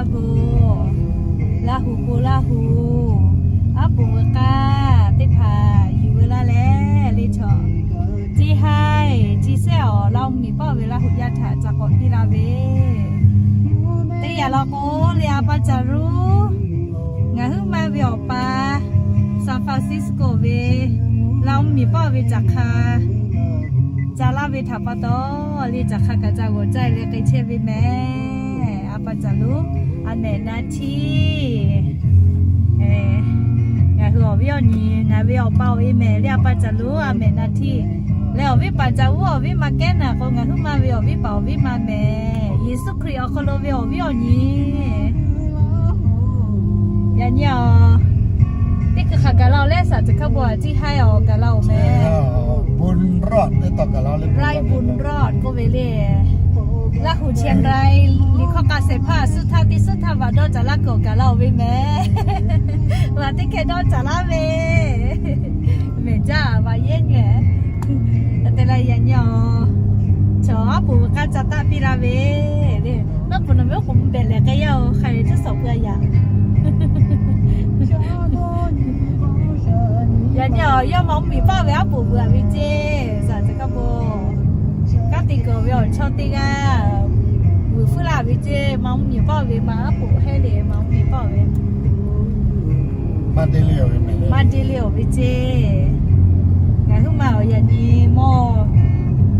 Laˇ hu k'o, Laˇ hu k'o, Laˇ hu, aˉ poꞈ veuꞈ k'aˇ teˇ hpaˍ yuˬ veu laˇ leh, le chaw, ciˇ haiˇ ciˇ sehˉ awˬ Laˇ hu miˬ paˆ ve Laˇ hu yaˇ htaꞈ ca k'awꞈ piˇ laˇ ve, teˇ yanˇ law k'o, le a pa caˬ lo ngaˬ huiˉ ma ve awˬ pa San Francisco ve Laˇ hu miˬ paˆ ve caˬ hk'a ca laˇ ve htaꞈ pa taw, le caˬ hk'a kaꞈ ca g'awˬ caˇ leh k'ai chehˇ ve mehˍ. A pa caˬ lo a mehꞈ na htiˇ, ngaˬ hui awˬ viˉ awˬ nyi, ngaˬ ve awˬ pa awˬ e mehˍ le a pa caˬ lo a mehꞈ na htiˇ, leh awˬ viˉ paˍ caˬ uˉ awˬ viˉ ma kehˉ naˬ k'o, ngaˬ huiˉ ma ve awˬ viˉ paˍ awˬ viˉ ma mehˍ. Yeˍsuˆ Hkriꞈ awˬ hk'aw lo ve awˬ viˉ awˬ nyi Yaꞈ nyi awˬ, teˇ hkui hk'aˬ gaˬ la-oˬ leh, saˍ ceˬ hkaˇ bon a ciˇ haiˇ awˬ gaˬ la-oˬ mehˍ. Bright Boon Road k'oˆ ve le. Laˇ hu Chiang Rai liꞈ hkawˇ k'a shehˍ hpaˇ suhˉ htaˇ teˇ suhˉ htaˇ vaꞈ dawˇ caˍ laˇ kuiˬ awˬ gaˬ la-oˬ ve mehˍ. Vaꞈ teˇ hkeh dawˇ caˍ laˇ ve mehˍ jaˇ vaꞈ yehˉ nyi. Te leh yaꞈ nyi awˬ, chaw aˉ poꞈ veuꞈ k'aˇ ca taˆ piˇ laˇ ve le. Naˉ pfuhˍ nawˬ ve oˉ k'oˍ mvuh behꞈ lehˬ k'ai yaˇ-oˬ, hk'a lehˬ tuˉ sawˍ pui a yaꞈ. Yaꞈ nyi awˬ, yawˇ ma mvuhˇ miˬ paˆ ve aˉ poꞈ veuꞈ ve ceˇ, saˍ ceˬ hkaˇ bon, kanˉ te kuiˬ ve awˬ chaw teˇ g'aˇ veuꞈ hpuiˇ laˇ ve ceˇ, ma mvuhˇ miˬ paˆ ve ma aˉ poꞈ hehˉ le ma mvuhˇ miˬ paˆ ve maˇ deˇ le awˬ ve ceˇ. Ngaˬ huiˉ ma awˬ yaꞈ nyi mawˇ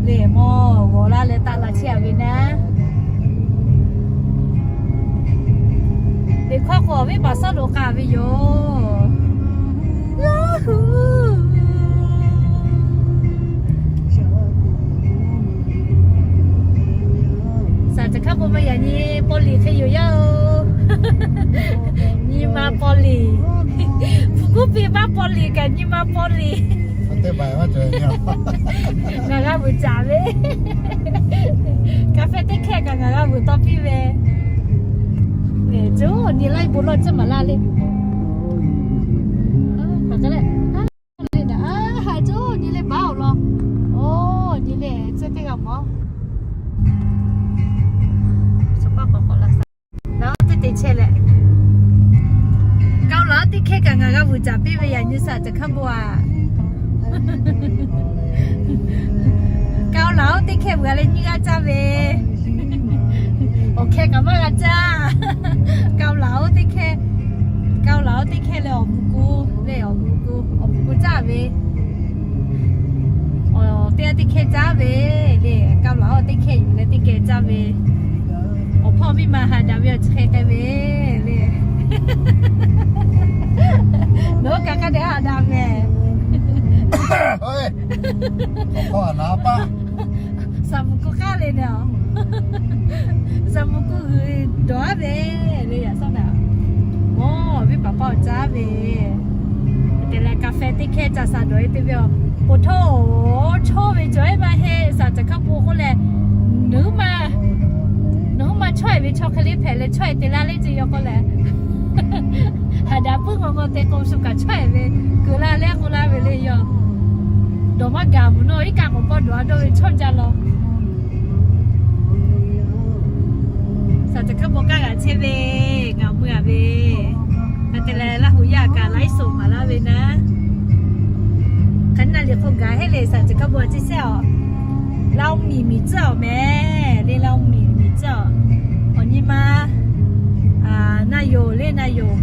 le mawˇ g'awˬ laˇ leh taˆ la chehˇ a ve naˉ. Teꞈ hkawˇ k'o awˬ viˉ paˍ sawˉ lo k'a ve yoˬ. Laˇ hu. Saˍ ceˬ hkaˇ bon maˇ yaꞈ nyi paw liˍ hk'e yoˬ yaˇ-oˬ. Nyi ma paw liˍ. Hpu kuˉ piˇ maˇ paw liˍ kaꞈ nyi ma paw liˍ. Ngaˬ g'a vuiˬ caˍ ve. Ka fehˇ teˇ hkehˇ kaꞈ ngaˬ g'a vuiˬ taw piˇ ve. Eˬ, cuˇ nyi laiˉ bon lawˇ ceuˇ maˍ laˇ le. Haꞈ, cuˇ nyi le baˉ-oˬ law. Oˬ, nyi le ceh teˇ g'aˇ mawˬ. Naˉ teˇ te chehˇ leh, Kaoˇ laˬ-oˬ teˇ hkehˇ kaꞈ ngaˬ g'a vuiˬ caˍ piˇ ve yaꞈ nyi saˍ ceˬ hkaˇ bon a. Kaoˇ laˬ-oˬ teˇ hkehˇ vuiˬ a leh nyiˇ g'aˇ caˇ ve, awˬ hkeh kaꞈ maˇ g'a caˇ. Kaoˇ laˬ-oˬ teˇ hkehˇ, Kaoˇ laˬ-oˬ teˇ hkehˇ leh awˬ mvuh ku, leh awˬ mvuh ku, awˬ mvuh ku caˇ ve, awˬ teˇ g'aˇ teˇ hkehˇ caˇ ve le. Kaoˇ laˬ-oˬ teˇ hkehˇ yuˬ leh teˇ geh caˇ ve, awˬ hpawˇ miˇ ma haꞈ daꞈ ve awˬ chi hk'e k'ai ve le. Nawˬ hui kaꞈ hk'a dehꞈ haꞈ daꞈ mehˍ. Saˍ mvuh ku k'aˉ le naˬ, saˍ mvuh ku g'uiˬ dawˬ-aˉ ve le yaꞈ sawˉ naˬ, mawˇ viˉ paˍ paˇ awˬ caˇ ve. Te leh ka fehˇ teˇ hkehˇ ca saˍ dawˬ-e te ve a, po htoˇ, chawˇ ve cawˬ-e maˇ heˆ. Saˍ ceˬ hkaˇ bon k'oˆ leh, nawˬ hui ma, nawˬ hui ma chaweh ve chaw hk'e le hpehꞈ leh chaweh te laˇ le ce yaw k'oˆ leh, haꞈ daꞈ puiˉ ngaw ngaw te k'o shu kaꞈ chaweh ve, keu laˇ leh k'oˆ laˇ ve le yaw. Dawˬ maˇ gaˬ mvuhˬ nawˇ iˉ kaˆ k'awꞈ pawˇ dawˬ-a dawˇ ve chawˇ jaˇ law. Saˍ ceˬ hkaˇ bon kaˇ g'aꞈ chehˇ ve, ngaˬ mui-a ve, hk'e te leh Laˇ hu yaˇ kaꞈ laiˉ soˍ maˍ laˇ ve naˉ. Hk'aˬ naˆ liꞈ hk'oˆ gaˬ heˆ le saˍ ceˬ hkaˇ bon a ciˇ sehˉ awˬ, Laˇ hu miˬ miˬ tcuhˉ awˬ mehˍ le, Laˇ hu miˬ miˬ tcuhˉ awˬ, awˬ nyi ma naˆ yoˬ le naˆ yoˬ.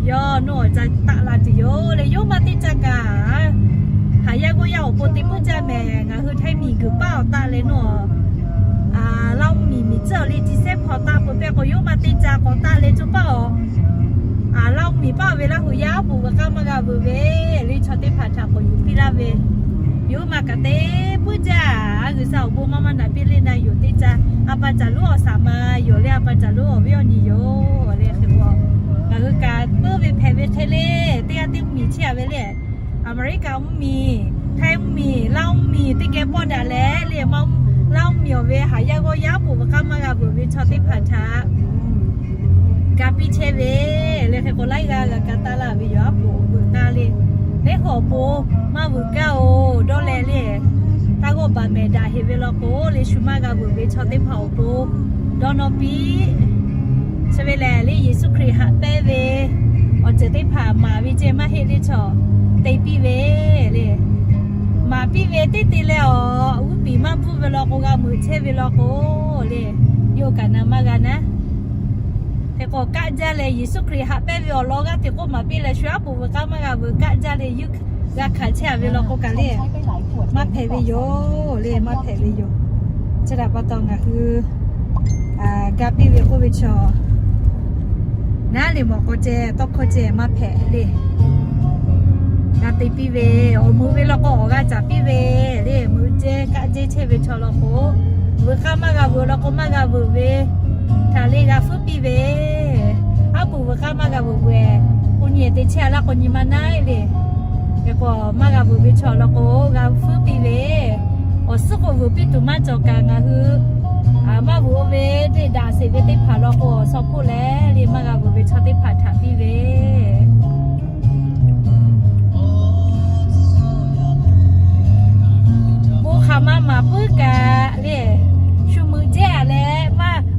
Yawˇ nawˬ ca taˆ la tuˬ yoˬ le, yawˇ maˇ teˇ caˇ kaꞈ, haˍ yaˇ g'awˇ yaˇ awˬ pon te puiˉ jaˇ mehˍ. Ngaˬ hui Htaiˇ miˬ guiˬ paˆ awˬ taˆ leh nawˬ, Laˇ hu miˬ miˬ tcuhˉ awˬ le ciˇ sehˉ hpaw taˆ peuˬ pehˇ k'o, yawˇ maˇ teˇ caˇ k'awꞈ taˆ leh co paˆ awˬ, Laˇ hu miˬ paˆ ve Laˇ hu yaˇ aˉ poꞈ veuꞈ k'aˇ maˇ g'a veuꞈ ve le, chaw teˇ hpaˍ htaꞈ k'awꞈ yuˬ piˇ laˇ ve, yawˇ maˇ kaꞈ te puiˉ jaˇ. G'uiˬ sha awˬ bon maˇ maˇ naꞈ piˇ le naˆ yoˬ teˇ caˇ, a pa caˬ lonˉ awˬ saˍ ma yoˬ le, a pa caˬ lonˉ awˬ viˉ awˬ nyi yoˬ le. Hk'e k'o, ngaˬ hui kaꞈ puiˉ ve hpehꞈ ve hk'e le, teˇ g'aˇ teˇ mvuhˇ miˬ chehˇ-a ve le. Aˍmeˍriˆkaꞈ mvuhˇ miˬ, Htaiˇ mvuhˇ miˬ, Laˇ hu miˬ teˇ geh pawˆ daꞈ leh le, Laˇ hu miˬ awˬ ve haˍ yaˇ g'awˇ yaˇ aˉ poꞈ veuꞈ k'aˇ maˇ g'a veuꞈ ve chaw teˇ hpaˍ htaꞈ ga piˇ chehˇ ve le. Hk'e k'o laiˉ g'a g'a ka taˆ laˇ ve yoˬ, aˉ poꞈ veuꞈ k'aˇ le, lehˬ hui awˬ pon maˇ veuꞈ k'aˇ-oˬ dawˇ leh le, taˇ g'awˇ baˬ mehˍ daꞈ heˍ ve law k'o le, shu maˇ g'a veuꞈ ve chaw teˇ hpaˍ awˬ pon dawˇ nawˇ piˇ Chi ve lehˬ le, Yeˍsuˆ Hkriꞈ haꞈ pehnˇ ve awˬ ceuˬ teˇ hpaˍ maˍ ve ceh maˇ heˆ le, chaw te piˇ ve le. Maˍ piˇ ve teˇ te leh awˬ g'uˇ piˍ maˇ bvuhˇ ve law k'o, g'a meuꞈ chehˇ ve law k'o le, yawˇ kaꞈ na maˇ g'a naˉ. Hk'e k'o, kaˆ jaˇ leh Yeˍsuˆ Hkriꞈ haꞈ pehnˇ ve awˬ lawn g'aˇ hteꞈ k'oˆ maˍ piˇ leh, shu aˉ poꞈ veuꞈ k'aˇ maˇ g'a veuꞈ kaˆ jaˇ leh yuˇ g'a hkanˍ chehˇ a ve law k'o kaꞈ le, maˇ hpehꞈ ve yoˬ le, maˇ hpehꞈ ve yoˬ. Chi htaꞈ pa taw ngaˬ hui ga piˇ ve k'oˆ ve chaw naˉ le, mawˬ k'aw ceh tawˇ hkawˇ ceh maˇ hpehꞈ le. G'a te piˇ ve, awˬ meuꞈ ve law k'o awˬ g'a caˍ piˇ ve le, meuꞈ jehˇ kaˆ jehˇ chehˇ ve chaw law k'o, veuꞈ k'aˇ maˇ g'a veuꞈ law k'o maˇ g'a veuꞈ ve htaꞈ le g'a feuˉ piˇ ve, aˉ poꞈ veuꞈ k'aˇ maˇ g'a veuꞈ ve, k'o nyi te chehˇ a laˇ k'o nyi ma naˉ le. Hk'e k'o maˇ g'a veuꞈ ve chaw law k'o g'a feuˉ piˇ ve, awˬ suhˉ k'o veuꞈ piˇ tuˬ maˇ cawˬ kaꞈ ngaˬ hui maˇ veuꞈ ve teˇ daꞈ sheˍ ve teˇ hpaˍ law k'o awˬ shaw hpoˆ leh le maˇ g'a veuꞈ ve chaw teˇ hpaˍ htaꞈ piˇ ve. Bon hk'aˬ ma maˍ puiˉ kaꞈ le, shu meuꞈ jehˇ a leh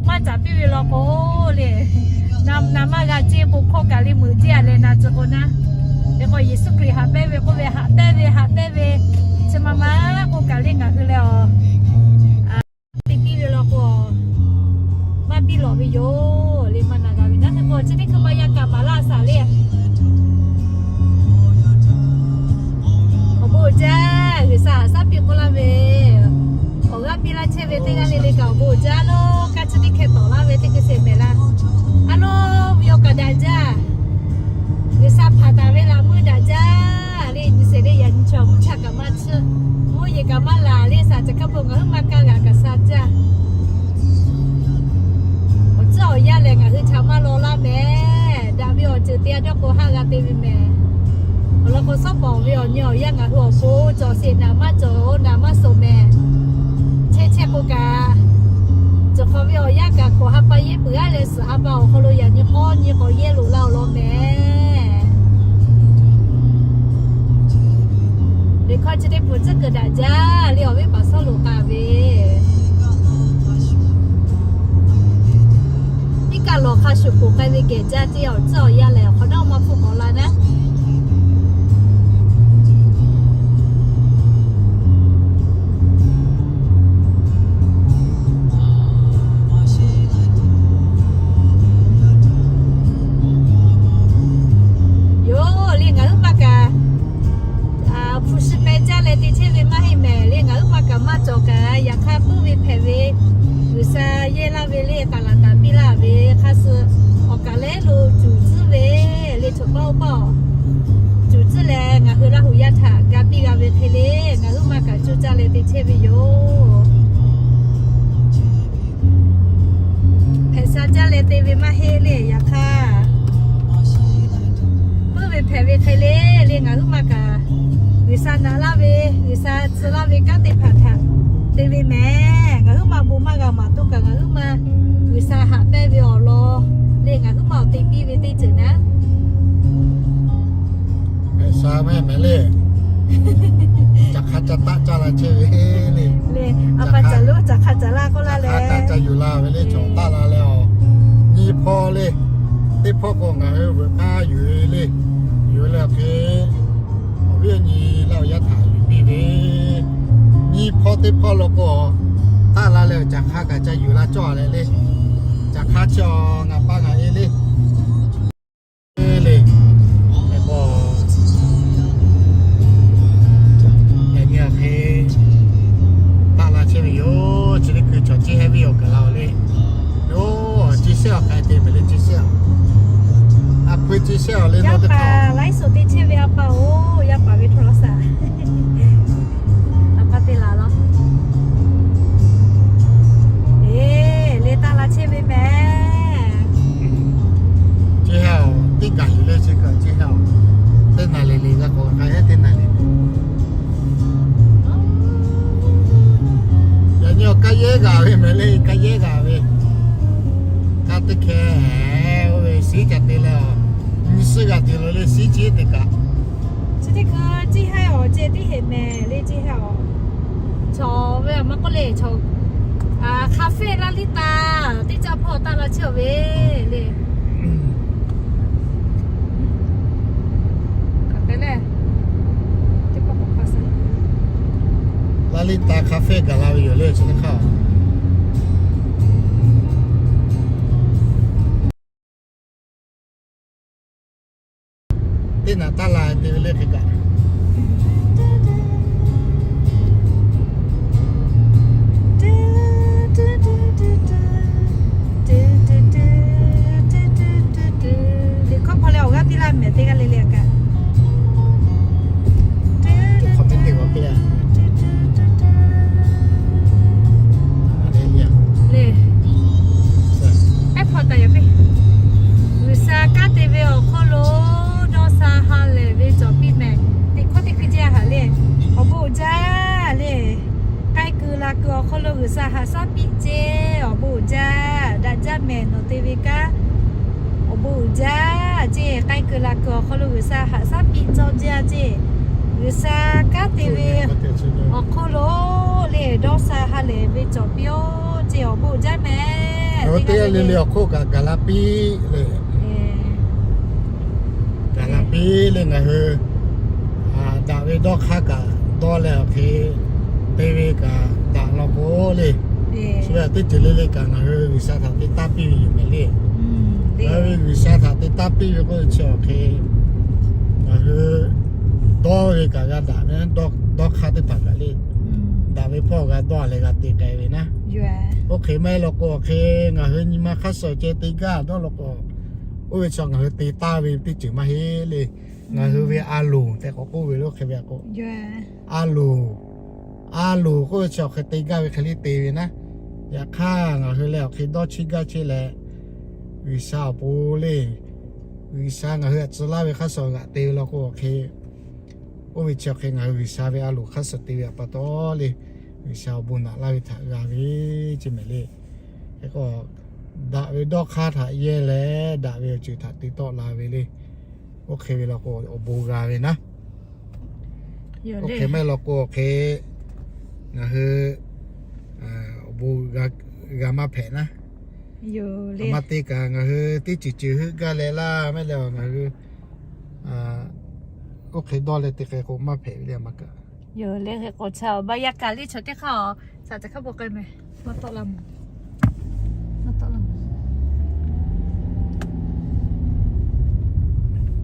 maˇ caˍ piˇ ve law k'o le, na maˇ g'a ceˇ k'o hkawˇ kaꞈ le meuꞈ jehˇ a leh na tcuh k'o naˉ. Hk'e k'o Yeˍsuˆ Hkriꞈ haꞈ pehnˇ ve k'oˆ ve, haꞈ pehnˇ ve, haꞈ pehnˇ ve, chi ma ma k'oˆ kaꞈ le ngaˬ hui leh awˬ te piˇ ve law k'o, maˇ biˇ lawꞈ ve yoˬ le, maˇ na g'a ve naˉ. Hk'e k'o chi teˇ hkui maˇ yaˇ kaꞈ maˍ laˇ a shaˍ le. Awˬ bon jaˇ, G'uiˬsha haꞈ shaˉ piˇ k'oˆ laˇ ve, awˬ g'aˇ piˇ laˇ chehˇ ve teˇ g'aˇ le le kaꞈ awˬ bon jaˇ lo, kaˇ chi teˇ hkeh tawˍ laˇ ve teˇ hkui sheˍ mehˍ laˇ. A lo, ve awˬ kaꞈ daꞈ jaˇ. G'uiˬsha hpanˍ taˍ ve laꞈ meuˇ daꞈ jaˇ le, nyi sheˍ le, yaꞈ nyi chaw mvuhˇ cha kaꞈ maˇ tsuhˇ, mvuhˇ yeˬ kaꞈ maˇ laˬ le, shaˍ ca kaˇ po ngaˬ huiˉ maˇ kaˇ g'a kaꞈ sha jaˇ. Awˬ tcuhˉ awˬ yanˇ lehˬ ngaˬ hui htaꞈ maˇ law laˇ mehˍ. Daꞈ ve awˬ ceuˬ te a dawˇ k'o haˆ g'a te ve mehˍ. Awˬ lawn k'o, sawˉ pawˍ ve awˬ nyi awˬ yanˇ ngaˬ hui awˬ pon cawˬ sheˍ naˍ maˇ cawˬ, oˇ naˍ maˇ sawˍ mehˍ. Chehˇ chehˇ k'o kaꞈ, cawˬ hk'awꞈ ve awˬ yanˇ kaꞈ hkawꞈ ha pa yehˇ peuˬ aˉ leh, suhˍ ha pa awˬ hk'aw lo yaꞈ nyi hk'awˇ nyi k'awꞈ yehˇ loꞈ la awˬ lawn mehˍ. Liꞈ hkawˇ chi teˇ hpaˍ tcuhˉ kuiˬ daꞈ jaˇ le, awˬ viˉ paˍ Sawˉluꞈ k'aˍ ve, iˉ kaˆ lawˬ hk'a shuˍ poˬ k'ai ve gehˬ jaˇ ceˇ, awˬ tcuhˉ awˬ yanˇ lehˬ awˬ hk'awꞈ nawˉ maˇ hpfuhˆ k'awꞈ la naˉ. Yoˬ le, ngaˬ huiˉ maˇ kaꞈ hpu shi peh jaˇ leh te chehˇ ve maˇ heˆ mehˍ le, ngaˬ huiˉ maˇ kaꞈ maˇ cawˬ kaꞈ, yaꞈ hk'aˇ puiˉ ve hpehꞈ ve G'uiˬsha yehˇ laˇ ve le, taˍ laˍ taˍ piˇ laˇ ve hk'a shuˍ, awˬ kaˍ lehˉ lo cuˬ tcuhˉ ve le, choˬ paˇ oˇ paˇ awˬ cuˬ tcuhˉ leh ngaˬ hui Laˇ huˍ yaˇ htaꞈ ga piˇ g'a ve hk'e le, ngaˬ huiˉ maˇ kaꞈ coˇ caˇ leh te chehˇ ve yoˬ. Hpehꞈ sha jaˇ leh te ve maˇ heˆ le, yaꞈ hk'aˇ puiˉ ve hpehꞈ ve hk'e le le, ngaˬ huiˉ maˇ kaꞈ G'uiˬsha naꞈ laˇ ve, G'uiˬsha tcuh laˇ ve kanˉ teˇ hpaˍ htaꞈ te ve mehˍ. Ngaˬ huiˉ maˇ bon maˇ g'a maˍ toˇ kaꞈ, ngaˬ huiˉ maˇ G'uiˬsha haꞈ pehnˇ ve awˬ lawn le, ngaˬ huiˉ maˇ awˬ te piˇ ve teˇ ceuˬ naˉ. Hpehꞈ sha mehˍ mehˍ le. Caˬ hk'a ca taˆ caˇ la chehˇ ve le. Le, a pa caˬ lo caˬ hk'a ca laˇ k'oˆ laˇ leh, ca yuˬ la ve le, cawˬ taˆ la leh awˬ nyi hpawˇ le. Teˇ hpawˇ k'o ngaˬ hui veuꞈ k'aˇ yuˬ ve le. Yuˬ leh awˬ hk'e awˬ viˉ awˬ nyi Laˇ huˍ yaˇ htaꞈ yuˬ piˇ ve, nyiˇ hpawˇ teˇ hpawˇ lo k'o, taˆ la leh caˬ hk'a kaꞈ ca yuˬ la cawˇ leh le. Caˬ hk'a chi awˬ ngaˬ pa ngaˬ e le. Le, yaꞈ nyi awˬ hk'e taˆ la chehˇ ve yoˬ. Chi teˇ hkui chaw ciˇ hehnˇ viˉ awˬ kaˬ la awˬ le. Yoˬ, ciˇ shehˆ awˬ hk'a te mehˍ le, ciˇ shehˆ awˬ. A hpui ciˇ shehˆ awˬ le, yaˇ paˍ laiˉ suhˍ te chehˇ ve a pa-oˬ, yaˇ paˍ ve hto law shaˍ. A pa te laˬ law. Eˬ, le taˆ la chehˇ ve mehˍ. Ciˇ hehnˇ awˬ teˇ gaˬ yuˬ leh chi kaꞈ ciˇ hehnˇ awˬ. Teˇ naˍ riˍ liꞈ g'a k'awꞈ k'ai heˉ teˇ naˍ riˍ. Yaꞈ nyi awˬ kaˇ yehˇ g'aꞈ ve mehˍ le, kaˇ yehˇ g'aꞈ ve. Kaˇ teˇ hkeh oˇ ve shiˉ ca te leh awˬ, nyi suhˉ g'a te lo le, shiˉ ciˉ te kaꞈ. Chi teˇ hkui ciˇ hehnˇ awˬ ceh tiˉ heˍ mehˍ le, ciˇ hehnˇ awˬ. Chaw ve a ma k'oˆ le, chaw hk'a feˇ laˇ liˇ taˍ teˇ caˇ hpawˇ taˆ la chehˇ ve le. Hk'aˬ hk'e gaˬ la ve yoˬ le, chi teˇ hk'aˇ. Teˇ naꞈ taˇ la te ve le hk'e kaꞈ. Liꞈ hkawˇ hpaw leh awˬ g'aˇ piˇ laˇ mehˍ teˇ g'aˇ le le kaꞈ. G'uiˬsha kanˉ te ve awˬ hk'oˆ lo dawˇ sha ha lehˬ ve cawˬ piˇ mehˍ. Teˇ hkawˇ teˇ hkui jaˇ haꞈ le. Awˬ bon uiˍ jaˇ le. K'ai kuiˬ la kuiˬ awˬ hk'aw lo G'uiˬsha haꞈ shaˉ piˇ ceˇ. Awˬ bon uiˍ jaˇ, daꞈ jaˇ mehˍ nawˬ te ve kanˉ. Awˬ bon uiˍ jaˇ ceˇ. K'ai kuiˬ la kuiˬ awˬ hk'aw lo G'uiˬsha haꞈ shaˉ piˇ cawˇ jaˇ ceˇ. G'uiˬsha kanˉ te ve awˬ hk'oˆ lo le dawˇ sha ha lehˬ ve cawˬ piˇ-oˆ ceˇ. Awˬ bon uiˍ jaˇ mehˍ. Teˇ g'aˇ le le awˬ hk'oˆ kaꞈ gaˬ la piˇ le. Gaˬ la piˇ le ngaˬ hui daꞈ ve dawˇ hk'aˇ kaꞈ dawˇ leh awˬ hk'e te ve kaꞈ daꞈ law k'o le. Chi ve teˇ ceuˬ le le kaꞈ ngaˬ hui G'uiˬsha htaꞈ te taˇ piˇ ve yoˬ mehˍ le. Ngaˬ hui ve G'uiˬsha htaꞈ te taˇ piˇ ve k'oˆ ve chi awˬ hk'e ngaˬ hui dawˇ ve kaꞈ g'a daꞈ ve, dawˇ hk'aˇ teˇ hpaˍ kaꞈ le. Daꞈ ve hpawˇ g'a dawˇ leh g'a te k'ai ve naˉ. Oˇ hk'e maˇ heˆ law k'o awˬ hk'e ngaˬ hui nyi ma hk'aˇ suh ceh te gaˇ dawˇ law k'o, oˇ ve chi ngaˬ hui te taˇ ve teˇ ceuˬ maˇ heˆ le. Ngaˬ hui ve a loˍ tehꞈ k'awꞈ k'oˆ ve le oˇ hk'e ve k'o, a loˍ, a loˍ k'oˆ ve chi awˬ hk'e te gaˇ ve hk'e le te ve naˉ. Yaꞈ hk'aˇ ngaˬ hui leh awˬ hk'e dawˇ chiˇ gaˇ chehˇ leh, G'uiˬsha awˬ pon le, G'uiˬsha ngaˬ hui htaꞈ tcuh laˇ ve hk'aˇ suh g'aꞈ te ve law k'o awˬ hk'e, oˇ ve chi awˬ hk'e ngaˬ hui G'uiˬsha ve a loˍ hk'aˇ suh te ve pa taw le, G'uiˬsha awˬ bon naꞈ laˇ ve htaꞈ g'a ve ceˇ mehˍ le. Hk'e k'o, daꞈ ve dawˇ hk'aˇ htaꞈ yehˇ leh daꞈ ve awˬ ceuˬ htaꞈ te tawˆ la ve le. Oˇ hk'e ve law k'o awˬ bon g'a ve naˉ. Oˇ hk'e maˇ heˆ law k'o awˬ hk'e ngaˬ hui awˬ bon g'a maˇ hpehꞈ naˉ. Aˬ ma te kaꞈ ngaˬ hui teˇ ceuˬ ceuˬ heuˆ gaˇ leh laˇ mehˍ leh ngaˬ hui oˇ hk'e dawˇ leh te hk'e k'o maˇ hpehꞈ ve le aˬ ma kaꞈ. Yoˬ le, hk'e k'o chaw awˬ baˇ yaˇ kaꞈ le chaw teˇ hk'aˇ-oˬ, shaˍ caˬ hk'a peu k'ai mehˍ. Maˇ tawˆ la mawˬ. Maˇ tawˆ la mawˬ.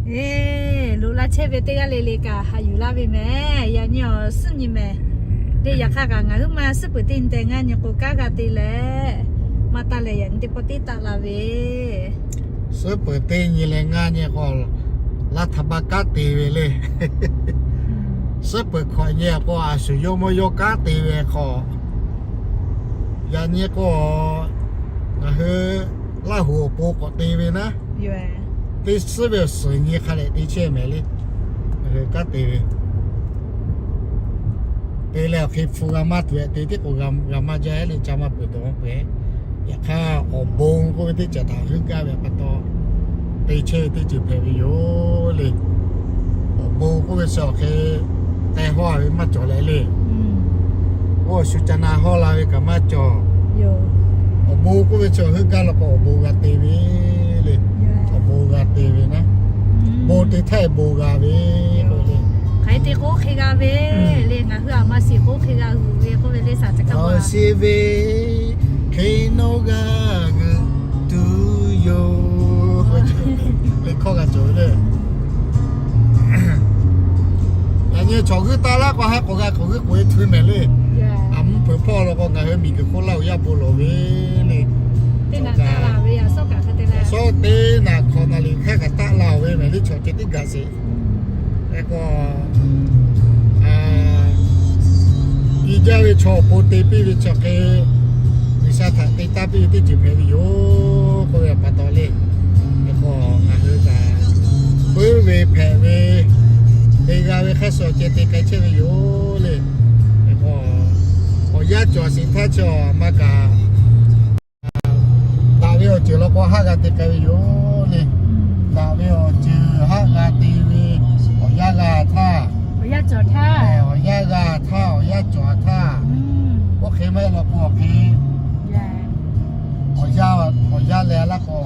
Eˬ, loꞈ la chehˇ ve teˇ g'aˇ le le kaꞈ haꞈ yuˬ laˇ ve mehˍ. Yaꞈ nyi awˬ suhˉ nyi mehˍ. Teˇ yaꞈ hk'aˇ kaꞈ ngaˬ huiˉ ma suhˉ peuˬ teˇ nyi tehꞈ ngaˇ nyi k'o kanˉ g'a te leh, maˇ taˇ leh yaꞈ nyi teˇ pawˆ teˇ taˆ la ve. Suhˉ peuˬ teˇ nyi leh ngaˇ nyi k'o, laˇ htaꞈ baˇ kanˉ te ve le. Suhˉ peuˬ hkawꞈ nyi k'o, a shuˍ yawˇ mawˇ yawˇ kanˉ te ve hk'aw, yaꞈ nyi k'o, ngaˬ hui Laˇ huˍ awˬ pon k'awꞈ te ve naˉ, teˇ suhˉ ve awˬ suhˍ nyi hk'a lehꞈ te chehˇ mehˍ le. Ngaˬ hui kanˉ te ve te leh awˬ hk'e hpu g'a maˇ tuˬ-e te tiˉ k'o, g'a maˇ jaˇ le, ca maˇ peuˬ dawˬ maˇ peuˬ. Yaꞈ hk'aˇ awˬ bon k'oˆ ve teˇ ceuˬ htaꞈ heuˆ gaˇ ve pa taw, te chehˇ ve teˇ ceuˬ hpehꞈ ve yoˬ le. Awˬ bon k'oˆ ve chi awˬ hk'e te hawˇ ve maˇ cawˬ leh le. Oˇ shu ca na hawˇ la ve kaꞈ maˇ cawˬ. Awˬ bon k'oˆ ve chi awˬ heuˆ gaˇ law k'o awˬ bon g'a te ve le. Awˬ bon g'a te ve naˉ, bon te htaˇ bon g'a ve k'o le. Hk'aˬ hk'e te k'o hk'e g'a ve le, ngaˬ hui aˬ ma shiˍ k'o hk'e g'a g'uiˬ ve k'oˆ ve le, shaˍ caˬ kaˇ paw. Shiˍ ve hk'e nawˇ g'a g'uiˬ tuˬ yoˬ. Liꞈ hkawˇ g'a cawˬ ve le. Yaꞈ nyi chaw g'uiˇ taˇ laˇ k'o, ha k'awꞈ g'a k'awꞈ g'uiˇ k'oꞈ-e htu mehˍ le. Aˬ mvuhˇ hpeuꞈ hpawˇ law k'o ngaˬ hui miˬguiˬ hk'oˆ Laˇ huˍ yaˇ bon lawˬ ve le. Teˇ naꞈ hkawꞈ naˍ liꞈ hk'aˇ kaꞈ taˆ la ve mehˍ le, chaw ceuˬ teˇ gaˬ sheˍ. Hk'e k'o, i jaˇ ve chaw awˬ pon te piˇ ve chi hk'e, G'uiˬsha htaꞈ te taˇ piˇ ve teˇ ceuˬ hpehꞈ ve yoˬ k'oˆ ve pa taw le. Hk'e k'o, ngaˬ hui kaꞈ puiˉ ve hpehꞈ ve, te g'a ve hk'aˇ suh ceh te k'ai chehˇ ve yoˬ le. Hk'e k'o, awˬ yanˇ cawˬ sheˍ htaˇ chi aˬ ma kaꞈ daꞈ ve awˬ ceuˬ law k'o haˆ g'a te k'ai ve yoˬ le. Daꞈ ve awˬ ceuˬ haˆ g'a te ve, awˬ yanˇ g'a htaˇ, awˬ yanˇ g'a htaˇ, awˬ yanˇ cawˬ htaˇ, oˇ hk'e maˇ heˆ law k'o awˬ hk'e, awˬ yanˇ, awˬ yanˇ leh laˇ k'o,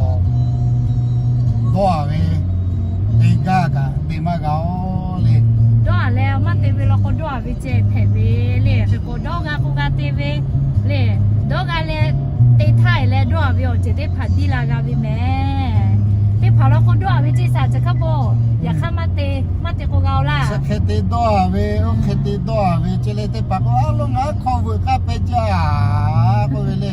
dawˇ-a ve, te gaˇ kaꞈ te maˇ g'a-oˬ le. Dawˇ-a Leh maˇ te ve law k'o dawˇ a ve ceh hpehꞈ ve le. Hk'e k'o dawˇ g'a k'o g'a te ve le. Dawˇ g'a leh te htaˇ e leh dawˇ a ve awˬ ceuˬ teˇ hpaˍ biˇ la g'a ve mehˍ. Teˇ hpaˍ law k'o dawˇ a ve ceh shaˍ ceˬ hkaˉ bawˬ. Yaꞈ hk'aˇ maˇ te, maˇ te k'o g'a oˬ laˇ. Chi hk'e te dawˇ a ve, oˇ hk'e te dawˇ a ve ceh le. Teˇ hpaˍ k'o a lo ngaˬ hui hk'aw veuꞈ k'aˇ pehˇ jaˇ k'oˆ ve le.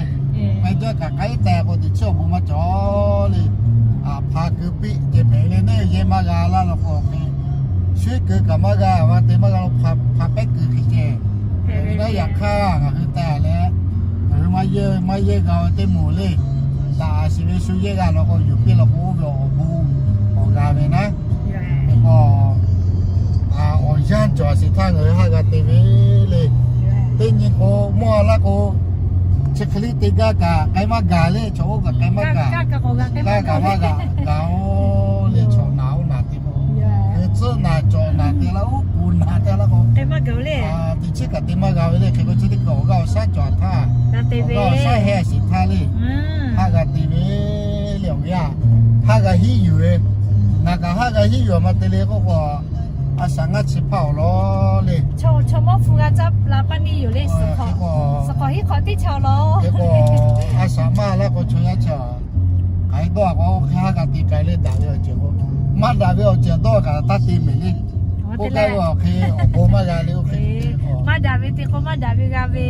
Pehˇ jaˇ kaꞈ k'ai te k'o teꞈ chiˉ awˬ bon maˇ cawˬ le. Hpa keu piˇ ceh hpehꞈ le. Neˇ yehˬ maˇ g'a laˇ law k'o hk'e, shu keu kaꞈ maˇ g'a, a ma te maˇ g'a lo hpa pehˉ keu hk'e ceh. Hk'e ve naˉ yaꞈ hk'aˇ ngaˬ hui te leh, ngaˬ hui maˇ yehˇ maˇ yehˇ g'a ve teˇ moˍ le. Daꞈ a shiˍ ve shu yehˇ g'a law k'o, yuˬ piˇ law k'o oˇ ve awˬ bon awˬ g'a ve naˉ. Hk'e k'o, awˬ yanˇ cawˬ a shiˍ htaˇ ngaˬ hui haˆ g'a te ve le. Teˇ nyi k'o mawˇ a laˇ k'o, chi hk'e le te gaˇ kaꞈ k'ai maˇ gaˬ le. Chaw oˇ kaꞈ k'ai maˇ gaˬ, gaˇ kaꞈ maˇ gaˬ gaˬ oˬ le. Chaw naˬ oˇ naˬ te k'o, hkui tcuhˉ naˬ cawˬ naˬ te laˇ, oˉ k'oˍ naˬ te laˇ k'o, teˇ chiˉ kaꞈ te maˇ g'a ve le. Hk'e k'o chi teˇ kaꞈ awˬ g'aˇ awˬ shaˉ cawˬ htaˇ, awˬ g'aˇ awˬ shaˉ heh a shiˍ htaˇ le, haˆ g'a te ve le. Awˬ yanˇ haˆ g'a hiˉ yuˬ ve, naˬ kaꞈ haˆ g'a hiˉ yuˬ a ma te le k'oˆ k'o, a shaꞈ ngaˇ chi hpaˇ awˬ lawn le. Chaw mawˇ hpu g'a caˇ la paˇ neˇ yoˬ le. Suhˍ hk'awꞈ hiˉ hk'awꞈ teˇ chaw law. Hk'e k'o, a shaꞈ maˇ laˇ k'o chaw yaˇ chi k'ai dawˇ a k'o, oˇ hk'e haˆ g'a te k'ai le. Daꞈ ve awˬ ceuˬ k'o, maˇ daꞈ ve awˬ ceuˬ dawˇ kaꞈ taˇ te mehˍ le. Oˇ kaˇ ve awˬ hk'e awˬ bon maˇ g'a le. Oˇ hk'e maˇ daꞈ ve te k'o maˇ daꞈ ve g'a ve,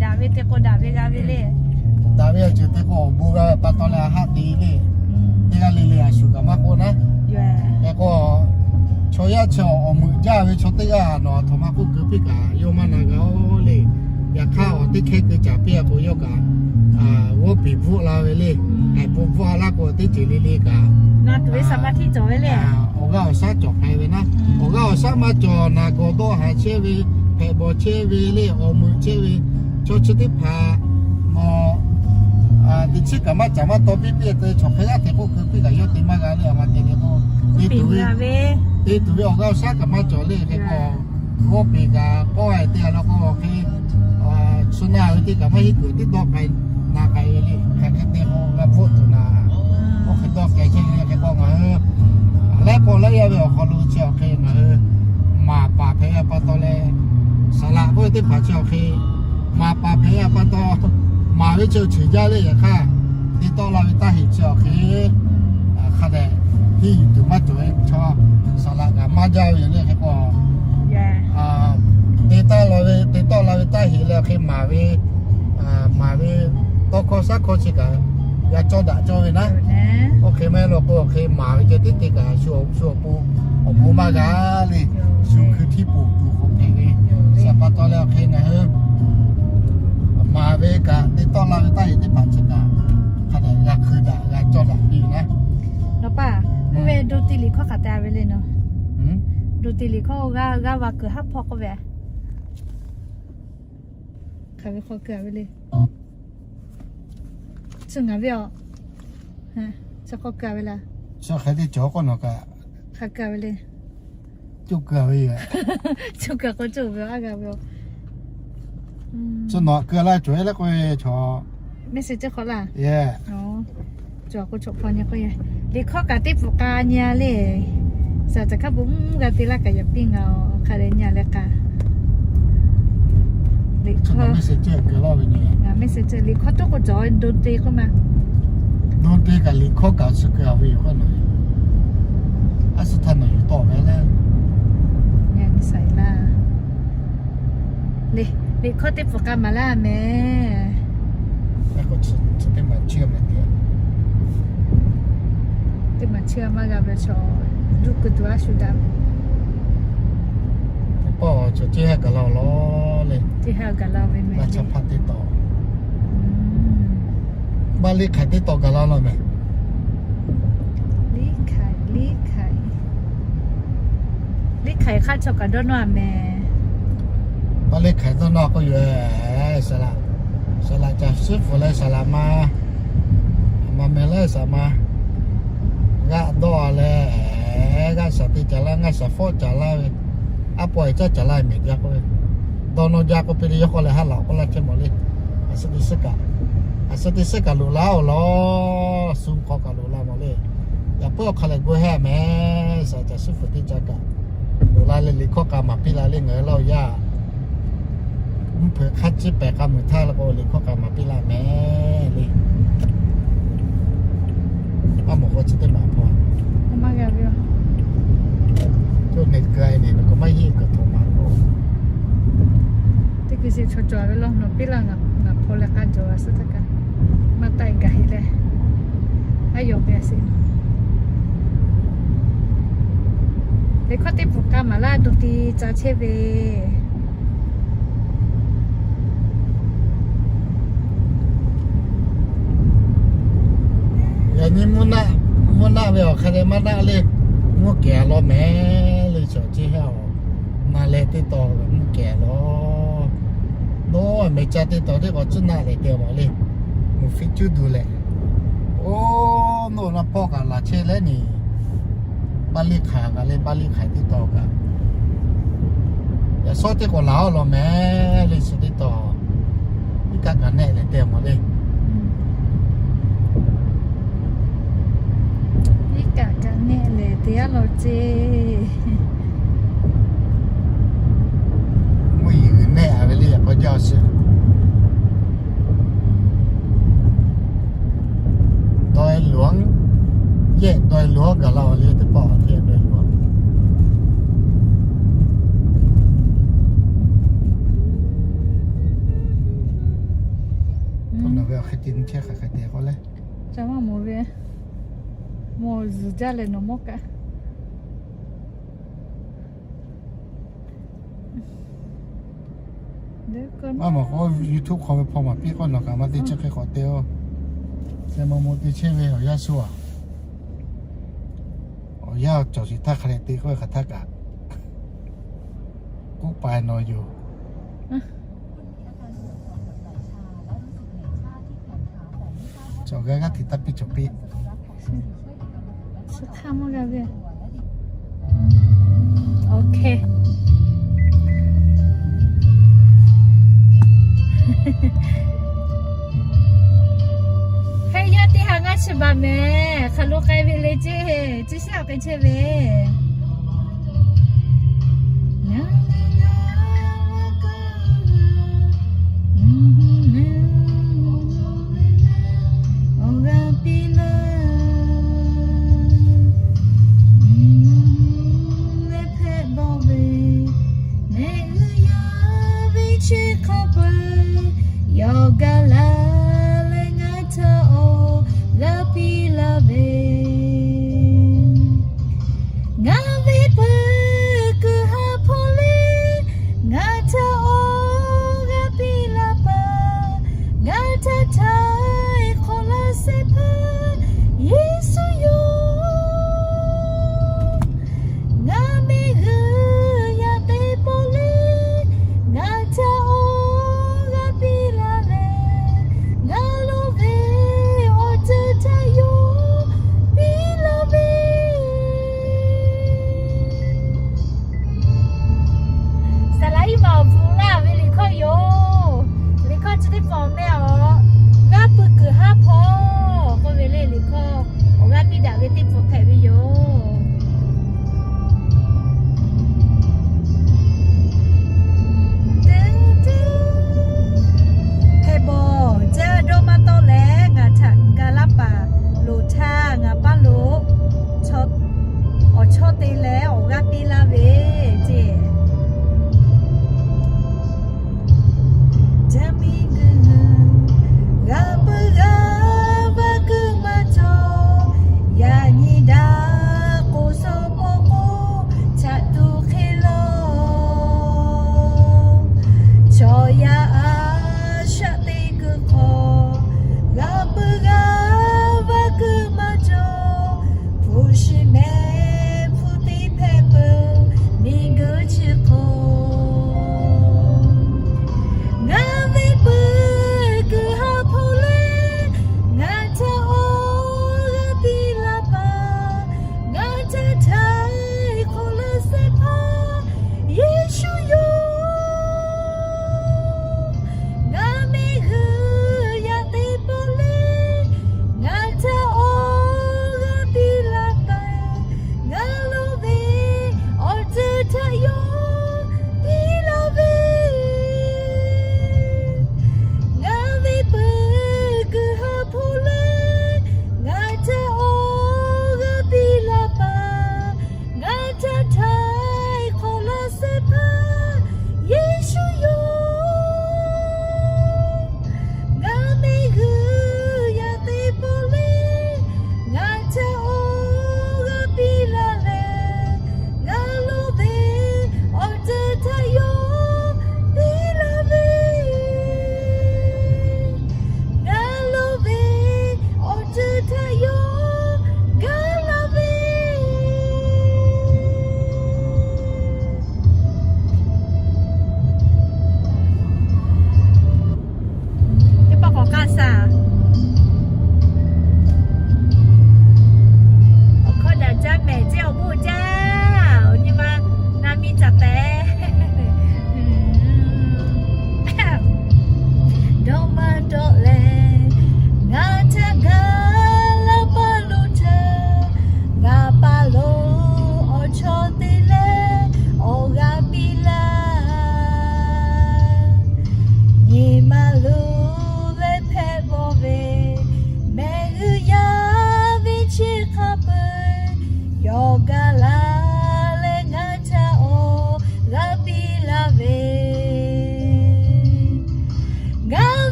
daꞈ ve te k'o daꞈ ve g'a ve le. Daꞈ ve awˬ ceuˬ te k'o awˬ bon g'a ve pa taw leh a haˆ te le. Teˇ g'aˇ le le a shuˍ kaꞈ maˇ k'oˆ naˉ. Hk'e k'o, chaw yaˇ chi awˬ meuꞈ jaˇ ve chaw teˇ g'aˇ nawˬ a htoꞈ ma k'oˆ keu piˇ kaꞈ yawˇ maˇ na g'a oˬ le. Yaꞈ hk'aˇ awˬ teˇ hkehˇ keu caˍ piˇ a k'o yawˇ kaꞈ g'awˇ peˍ bvuhˆ la ve le. Haiˬ bon bvuhˆ a laˇ k'o teˇ ceuˬ le le kaꞈ na tuˬ ve saˍ maˇ htiˇ cawˬ ve le. Awˬ g'aˇ awˬ shaˉ cawˬ k'ai ve naˉ. Awˬ g'aˇ awˬ shaˉ maˇ cawˬ naˬ gawˬ dawˇ haˍ chehˇ ve, hpehꞈ bawˬ chehˇ ve le, awˬ meuꞈ chehˇ ve, chaw chi teˇ hpaˍ nawˬ teꞈ chiˉ kaꞈ maˇ caˍ maˇ taw piˇ piˇ te chaw hk'e g'aˇ hteꞈ k'oˆ keu piˇ kaꞈ yawˇ te maˇ g'a le. A ma te le k'o, te tuˬ ve awˬ g'aˇ awˬ shaˉ kaꞈ maˇ cawˬ le. Hk'e k'o, g'awˇ peˍ kaꞈ k'awˇ a te a law k'o hk'e, suh na ve teˇ kaꞈ maˇ heˆ kuiˬ teˇ dawˇ k'ai na k'ai ve le. Hk'e hk'e te k'o g'a bvuhˆ tuˬ naˍ, oˇ hk'e dawˇ k'ai chehˇ ve hk'e k'o ngaˬ hui laiˉ pawˆ laiˉ yaˇ ve awˬ hk'aw lo chi awˬ hk'e ngaˬ hui maˍ paˍ hpehꞈ ve pa taw leh, saˍ laꞈ k'oˆ ve teˇ hpaˍ chi awˬ hk'e maˍ paˍ hpehꞈ ve pa taw, maˍ ve chi awˬ ceuˬ jaˇ le. Yaꞈ hk'aˇ te tawˆ la ve taˇ heꞈ chi awˬ hk'e hk'a dehꞈ henˇ yuˬ tuˬ maˇ cawˬ ve chaw, saˍ laꞈ kaꞈ maˇ jaˇ ve yoˬ le. Hk'e k'o, te taˇ la ve te tawˆ la ve taˇ heꞈ leh awˬ hk'e maˍ ve, maˍ ve tawˇ hkawˇ shaˉ hkawˇ chi kaꞈ g'a cawˇ daꞈ cawˇ ve naˉ. Oˇ hk'e maˇ heˆ law k'o awˬ hk'e maˍ ve ceh tiˉ te kaꞈ shu awˬ pon awˬ bon maˇ g'a le. Shu hkui htiˇ poˬ tuˬ k'awꞈ hpehꞈ ve chi pa taw leh awˬ hk'e ngaˬ hui maˍ ve kaꞈ te tawˆ la ve taˇ heꞈ teˇ hpaˍ chi kaꞈ hk'a dehꞈ g'a hkui daꞈ g'a cawˇ daꞈ piˇ ve naˉ. Nawˬ paˇ, oˇ ve do te liꞈ hkawˇ hk'aˬ te a ve le nawˬ. Do te liꞈ hkawˇ g'aˇ g'aˇ va kuiˬ haˉ hpawˇ k'oˆ ve, hk'aˬ ve hk'aw keu a ve le. Chi ngaˬ ve a, chi hk'aw keu a ve le. Chi hk'e te cawˬ k'oˆ nawˬ kaꞈ, hk'aˬ keu a ve le. Coˇ keu a ve yoˬ. Coˇ keu k'o coˇ ve a g'a ve a. Chi nawˬ keu laˇ cawˬ e le k'oˆ ve chaw, message hk'aw laˇ. Cawˬ k'o cawˬ hpaw nyi k'oˆ ye. Liꞈ hkawˇ kaꞈ teˇ pfuhˍ k'a nyi a le. Saˍ caˬ hkaˉ bon mvuhˇ g'a te laˇ kaꞈ yaꞈ piˇ ngaˬ awˬ hk'a dehꞈ nyi a leh k'a. Liꞈ hkawˇ, ngaˬ message liꞈ hkawˇ toˉ k'o cawˬ do te k'oˆ ma. Do te kaꞈ liꞈ hkawˇ kaꞈ chi keu a ve yoˬ k'oˆ nawˬ. A shu htaˇ nawˬ yuˬ tawˆ ve le. Liꞈ hkawˇ teˇ pfuhˍ k'a maˍ laˇ mehˍ. Teˇ maˬ chiˇ a maˇ g'a ve chaw, duˇ kuiˬ tuˬ a shu daꞈ. Teˇ pawˆ chaw ceˇ haˉ gaˬ la law le. Ceˇ haˉ gaˬ la ve mehˍ. Laˇ chaw hpaˇ te tawˆ, maˇ liˇ hk'aiˬ te tawˆ gaˬ la law mehˍ. Liˇ hk'aiˬ, liˇ hk'aiˬ, liˇ hk'aiˬ hk'aˇ chaw kaꞈ dawˇ nawˇ a mehˍ. Maˇ liˇ hk'aiˬ dawˇ nawˇ k'oˆ yoˬ. Saˍ laꞈ, saˍ laꞈ caˬ suhˉ pfuhˍ leh saˍ laꞈ ma, ma meh leh saˍ ma, g'aˇ dawˇ a leh, g'aˇ shaˍ te caˍ laˇ, g'aˇ shaˍ fawˆ caˍ laˇ ve, aˉ pawˆ e caˇ caˍ laˇ mehˍ jaˇ k'oˆ ve, dawˇ nawˇ jaˇ k'oˆ piˇ le. Yawˇ k'oˆ leh haˉ laꞈ k'oˆ laˇ chehˇ mawˬ le. A shu te suhˉ kaꞈ, a shu te suhˉ kaꞈ loꞈ la oˬ law, shu hk'aw kaꞈ loꞈ la mawˬ le. Yaꞈ puiˉ awˬ hk'a lehˬ gu heh mehˍ. Saˍ laꞈ caˬ suhˉ pfuhˍ teˇ caˇ kaꞈ loꞈ la leh liꞈ hkawˇ k'a maˍ piˇ la le ngaˬ hui Laˇ huˍ yaˇ. Mvuhˇ hpeuꞈ hk'a ciˉ pehˍ k'a muiˬ htaˇ la k'o liꞈ hkawˇ k'a maˍ piˇ la mehˍ le. Aˉ mawˬ k'o chi teˇ maˬ hpaw. Cawˇ neˬ k'ai neˬ nawˬ k'awꞈ maˇ yeˇ kaꞈ htoꞈ ma k'o. Teˇ hkui shiˍ chaw cawˬ ve law nawˬ piˇ laˇ ngaˬ hpaw leh k'a jawˬ a suh htaˇ kaꞈ maˇ taˆ e gaˬ heˆ leh, aˉ yawˬ k'ai a sheˍ. Teˇ hkawˇ teˇ pfuhˍ k'a maˍ laˇ dawˇ ti ca chehˇ ve. Yaꞈ nyi mvuhˇ naˆ ve awˬ hk'a dehꞈ maˇ naˆ le, mvuhˇ kehˬ law mehˍ le cawˬ ceˇ heˆ a. Maˇ leh teˇ taw mvuhˇ kehˬ law. Nawˬ mehˍ ca teˇ taw teˇ k'awꞈ cuˇ naˆ leh te mawˬ le. Mvuhˇ fiˇ cuˇ duˬ leh, oˇ nawˬ na pawˆ kaꞈ laˬ chehˇ leh neˬ, baˆ liˇ hk'aiˬ kaꞈ le baˆ liˇ hk'aiˬ teˇ taw kaꞈ, yaꞈ shawˉ teˇ k'awꞈ laˬ a law mehˍ le chi teˇ taw. Iˉ kaˆ kaꞈ nehˆ leh te mawˬ le. Iˉ kaˆ kaꞈ nehˆ leh te a law ceˇ. Mvuhˇ yeˬ g'uiˬ nehˆ a ve le yaꞈ k'aw jaˇ sheˍ. Dawˇ e loˍ, yehˆ dawˇ e loˍ gaˬ la a le teˇ pawˆ a te dawˇ e loˍ. Ve awˬ hk'e te nyi chehˇ hk'aˬ hk'e te k'oˆ le. Ca maˇ mawˬ ve, mawˬ zuhˬ jaˇ leh nawˬ mawˇ kaꞈ. Maˇ mawˬ k'o YouTube hk'aw ve hpaw maˍ piˇ k'oˆ nawˬ kaꞈ maˇ te chehˇ hk'e k'awꞈ te oˬ. Te maˇ mawˬ te chehˇ ve awˬ yanˇ shu a. Awˬ yanˇ cawˬ sheˍ htaˇ hk'a leh te k'oˆ ve hk'aˬ htaˇ kaꞈ, k'oˆ pa nawˬ yoˬ. Cawˬ g'a g'aˇ hteꞈ taˇ piˇ cawˬ piˇ. Suh htaˇ maˇ g'a ve. Ok. Hk'e yaˇ teˇ ha ngaˇ chi baˬ mehˍ. Hk'aˬ lo k'ai ve le ceˇ, ceˇ shaˉ k'ai chehˇ ve. Awˬ g'aˇ piˇ laˇ, leh hpehꞈ bawˆ ve, mehˆ g'uˇ yaˇ ve chi hk'a peu-eˬ, yawˇ gaˬ la leh ngaˬ htaꞈ awˬ g'aˇ piˇ laˇ ve, ngaˬ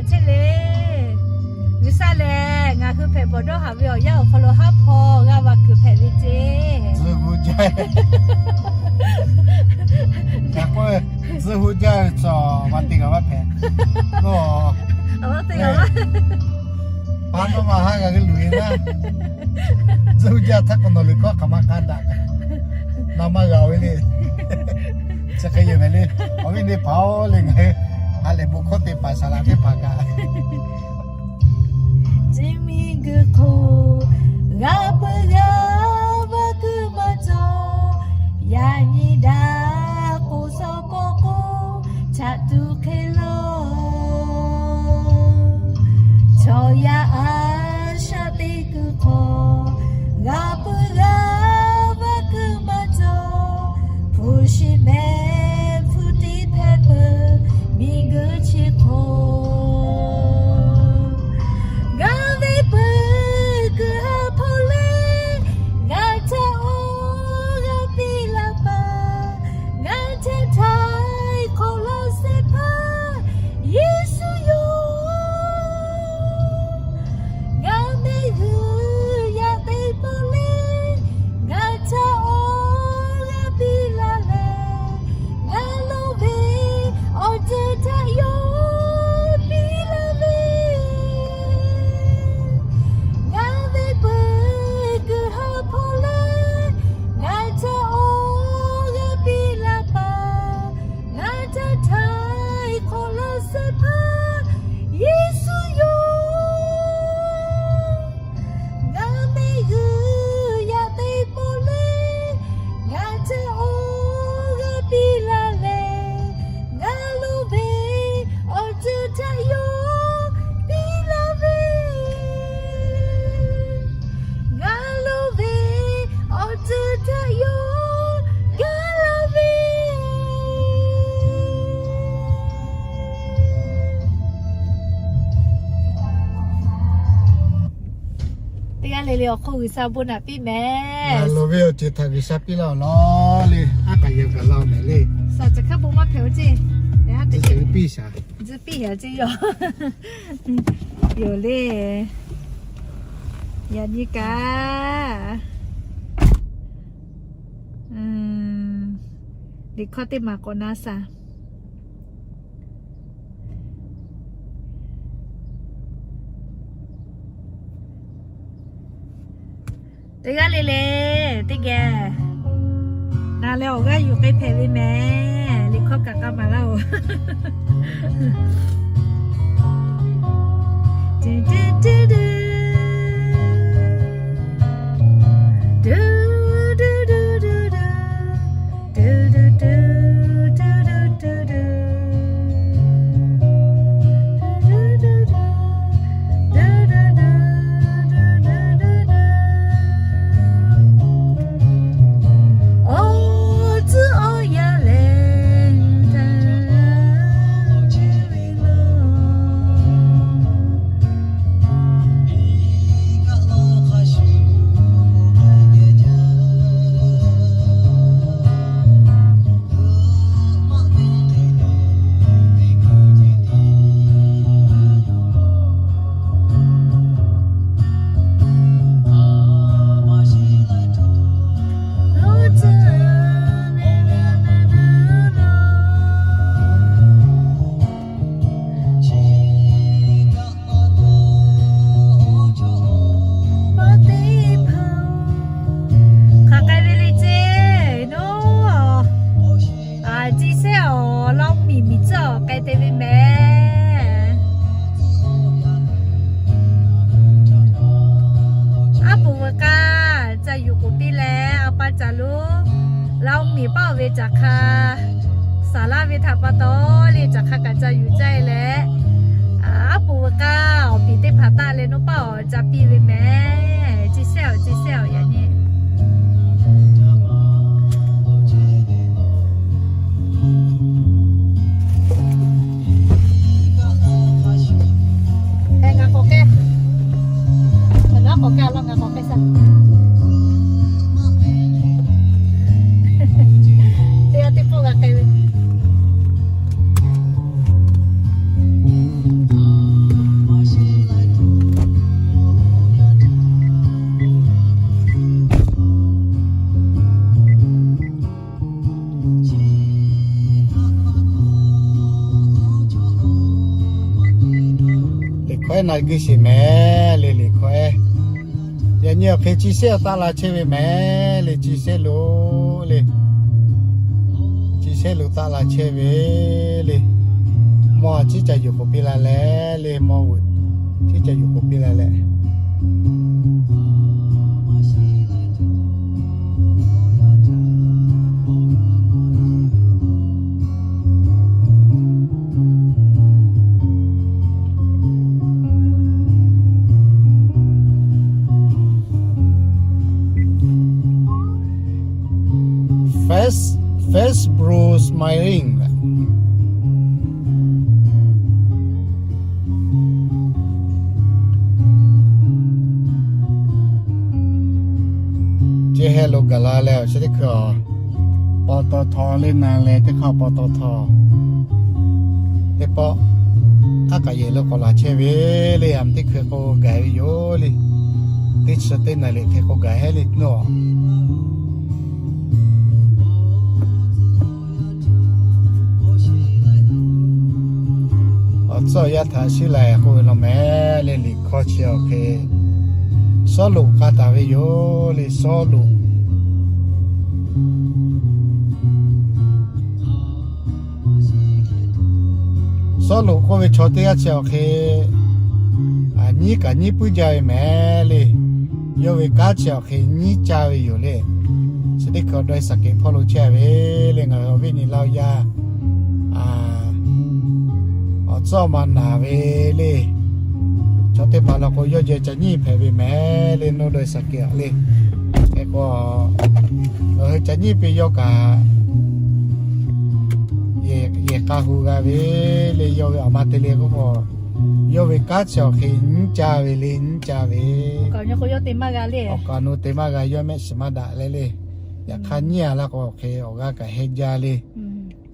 Cheˇ le. G'uiˬsha lehˬ ngaˬ hui hpehꞈ bawˬ dawˇ haˍ ve awˬ yanˇ awˬ hk'aw lo haˉ hpaw g'a va kuiˬ hpehꞈ ve ceˇ. Tcuh hu jaˇ. Ngaˬ k'oˆ, tcuh hu jaˇ ve tcuh, va te gaˬ va hpehꞈ. Paˇ nawˉ ma haˉ g'a g'uiˬ luˬ e naˉ. Tcuh hu jaˇ htaˇ k'awꞈ nawˬ liꞈ hkawˇ hk'aˬ ma k'a daꞈ. Na maˇ g'a ve le. Chi hk'e yoˬ mehˍ le. Awˬ viˉ teˇ hpaˍ-oˬ le, ngaˬ hui ha lehˬ bon hkawˇ te paˍ saˍ laꞈ teˇ hpaˍ kaꞈ, chi miˬguiˬ hk'oˆ g'a peuˬ g'a va kuiˬ maˇ cawˬ. Yaꞈ nyi daꞈ k'oˍ saˍ paw k'oˍ chaꞈ tuˬ hk'e lo, chaw yaˇ a shaꞈ teꞈ kuiˬ hk'aw g'a peuˬ g'a va kuiˬ maˇ cawˬ. Hpu shi mehˆ hpu tiˉ hpehꞈ peuˬ miˬguiˬ chi hk'oˆ, g'a ve peuˬ kuiˬ ha hpawˇ leh, ngaˬ htaꞈ awˬ g'aˇ piˇ laˇ paˍ, ngaˬ htaꞈ htaiˍ hk'awꞈ laˇ shehˍ hpaˇ Yeˍsuˆ yoˬ. Ngaˬ mehˆ g'uiˬ yaꞈ teꞈ pawˆ leh, ngaˬ htaꞈ awˬ g'aˇ piˇ laˇ leh, ngaˬ lo ve awˬ ceuˬ htaꞈ yawˇ piˇ laˇ ve, ngaˬ ve peuˬ kuiˬ ha hpawˇ leh, ngaˬ htaꞈ awˬ g'aˇ piˇ laˇ paˍ, ngaˬ htaꞈ htaiˍ hk'awꞈ laˇ shehˍ hpaˇ Yeˍsuˆ yoˬ. Ngaˬ mehˆ g'uiˬ yaꞈ teꞈ pawˆ leh, ngaˬ htaꞈ awˬ g'aˇ piˇ laˇ leh, ngaˬ lo ve awˬ ceuˬ htaꞈ yawˇ piˇ laˇ ve, ngaˬ lo ve awˬ ceuˬ htaꞈ yawˇ gaˇ laˇ ve. Teˇ g'aˇ le le awˬ hk'oˆ G'uiˬsha bon naꞈ piˇ mehˍ. Ngaˬ lo ve awˬ ceuˬ htaꞈ G'uiˬsha piˇ laˇ-oˬ lawˬ le. Aˉ k'aꞈ yehˬ gaˬ laˇ-oˬ mehˍ le. Suhˍ caˬ hkaˉ bon maˇ hpehꞈ-oˬ ceˇ. Tcuh piˇ shaˍ. Tcuh piˇ shaˍ ceˇ yoˬ. Yoˬ le. Yaꞈ nyi kaꞈ liꞈ hkawˇ teˇ maˬ k'awꞈ na shaˍ. Teˇ g'aˇ le le, teˇ geh. Ngaˬ leh awˬ g'aˇ yuˬ k'ai hpehꞈ ve mehˍ. Liꞈ hkawˇ kaꞈ k'a maˍ laˇ-oˬ. Hk'aˬ k'ai ve le ceˇ, nawˬ. Chi sehˉ awˬ Laoˇ miˬ miˬ tcuhˉ awˬ k'ai te ve mehˍ. Aˉ poꞈ veuꞈ k'aˇ ca yuˬ k'oˍ piˇ leh, a pa caˬ lo Laoˇ miˬ paˉ oˬ ve caˬ hk'a saˍ laˇ ve htaꞈ pa taw le, caˬ hk'a kaꞈ ca yuˬ caˇ e leh, aˉ poꞈ veuꞈ k'aˇ awˬ piˍ teˇ hpaˍ taˆ leh nawˬ paˉ awˬ ca piˇ ve mehˍ. Chi sehˉ awˬ, chi sehˉ awˬ yaꞈ nyi. Ngaˬ k'awꞈ kehˉ, ngaˬ k'awꞈ kehˉ a laˇ, ngaˬ k'awꞈ kehˉ shaˍ. Teˇ g'aˇ teˇ pawˆ g'a k'ai ve. Hkawehˉ na gui sheˍ mehˍ le, liꞈ hkawehˉ. Yaꞈ nyi awˬ hk'e chi shehˆ awˬ taˆ la chehˇ ve mehˍ le, chi shehˆ lo le. Chi shehˆ lo taˆ la chehˇ ve le. Mawˇ a ciˉ ca yuˬ k'oˍ piˇ la leh le, mawˇ vuꞈ ciˉ ca yuˬ k'oˍ piˇ la leh. Face, face bro smiling. Chi heh lo gaˬ la leh awˬ chi teˇ hkui a, paw taw htaw le na leh teˇ hk'aˇ paw taw htaw. Teˇ pawˆ aˉ kaꞈ yehˬ lo k'awꞈ laˬ chehˇ ve le, aˬ teˇ hkui k'o gaˬ ve yoˬ le. Teˇ chi teˇ na le hk'e k'o gaˬ hehˉ le nawˬ. Awˬ tcuhˉ awˬ yaˇ htaꞈ shiˉ laiˬ k'oˆ ve law mehˍ le, liꞈ hkawˇ chi awˬ hk'e Sawˉluꞈ k'a taˍ ve yoˬ le, Sawˉluꞈ. Sawˉluꞈ k'oˆ ve chaw teˇ g'aˇ chi awˬ hk'e nyiˉ kaꞈ nyiˉ puiˉ jaˇ ve mehˍ le. Yawˇ ve kanˉ chi awˬ hk'e nyiˉ caˇ ve yoˬ le. Chi teˇ hkui awˬ dawˇ e Saˍkeˍ hpawˇ lo chehˇ ve le, ngaˬ hui awˬ viˉ nyi laˇ yaˇ awˬ tcuhˉ awˬ ma naˍ ve le. Chaw teˇ hpaˍ la k'o yawˇ jeh ca nyiˉ hpehꞈ ve mehˍ le, nawˬ dawˇ e Saˍkeˍ le. Hk'e k'o, ngaˬ hui ca nyiˉ piˇ yawˇ kaꞈ yehˬ k'a hu g'a ve le, yawˇ ve awˬ ma te le k'oˆ k'o, yawˇ ve kanˉ chi awˬ hk'e nyiˉ caˇ ve le, nyiˉ caˇ ve. Awˬ kaˍ awˬ nu te maˇ g'a, yawˇ mehˆ shiˍ maˇ daꞈ leh le. Yaꞈ hk'aˇ nyiˉ a laˇ k'o awˬ hk'e awˬ g'aˇ kaꞈ heh jaˇ le.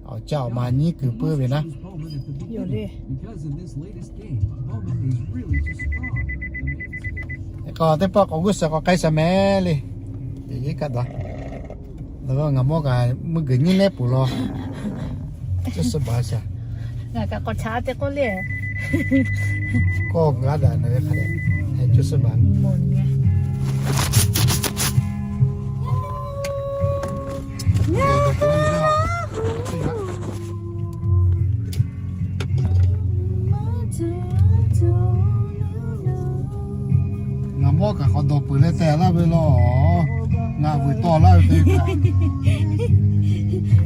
Awˬ caˇ awˬ ma nyiˉ kuiˬ puiˉ ve naˉ. Teˇ pawˆ k'awꞈ g'uˇ suhˍ k'awꞈ k'ai shaˍ mehˍ le. Kaꞈ ngaˬ mawˇ kaꞈ meuˇ g'uiˬ nyiˉ lehˉ peuˬ law. Cuˇ suhˉ baˬ shaˍ. Ngaˬ kaꞈ k'awꞈ chaꞈ te k'oˆ le. Kawˇ g'a daꞈ na ve hk'a dehꞈ, cuˇ suhˉ baˬ. Ngaˬ mawˇ kaꞈ k'awꞈ dawˬ peuˬ leh tehˬ laˇ ve law. Ngaˬ vuiˬ taw laˇ ve te.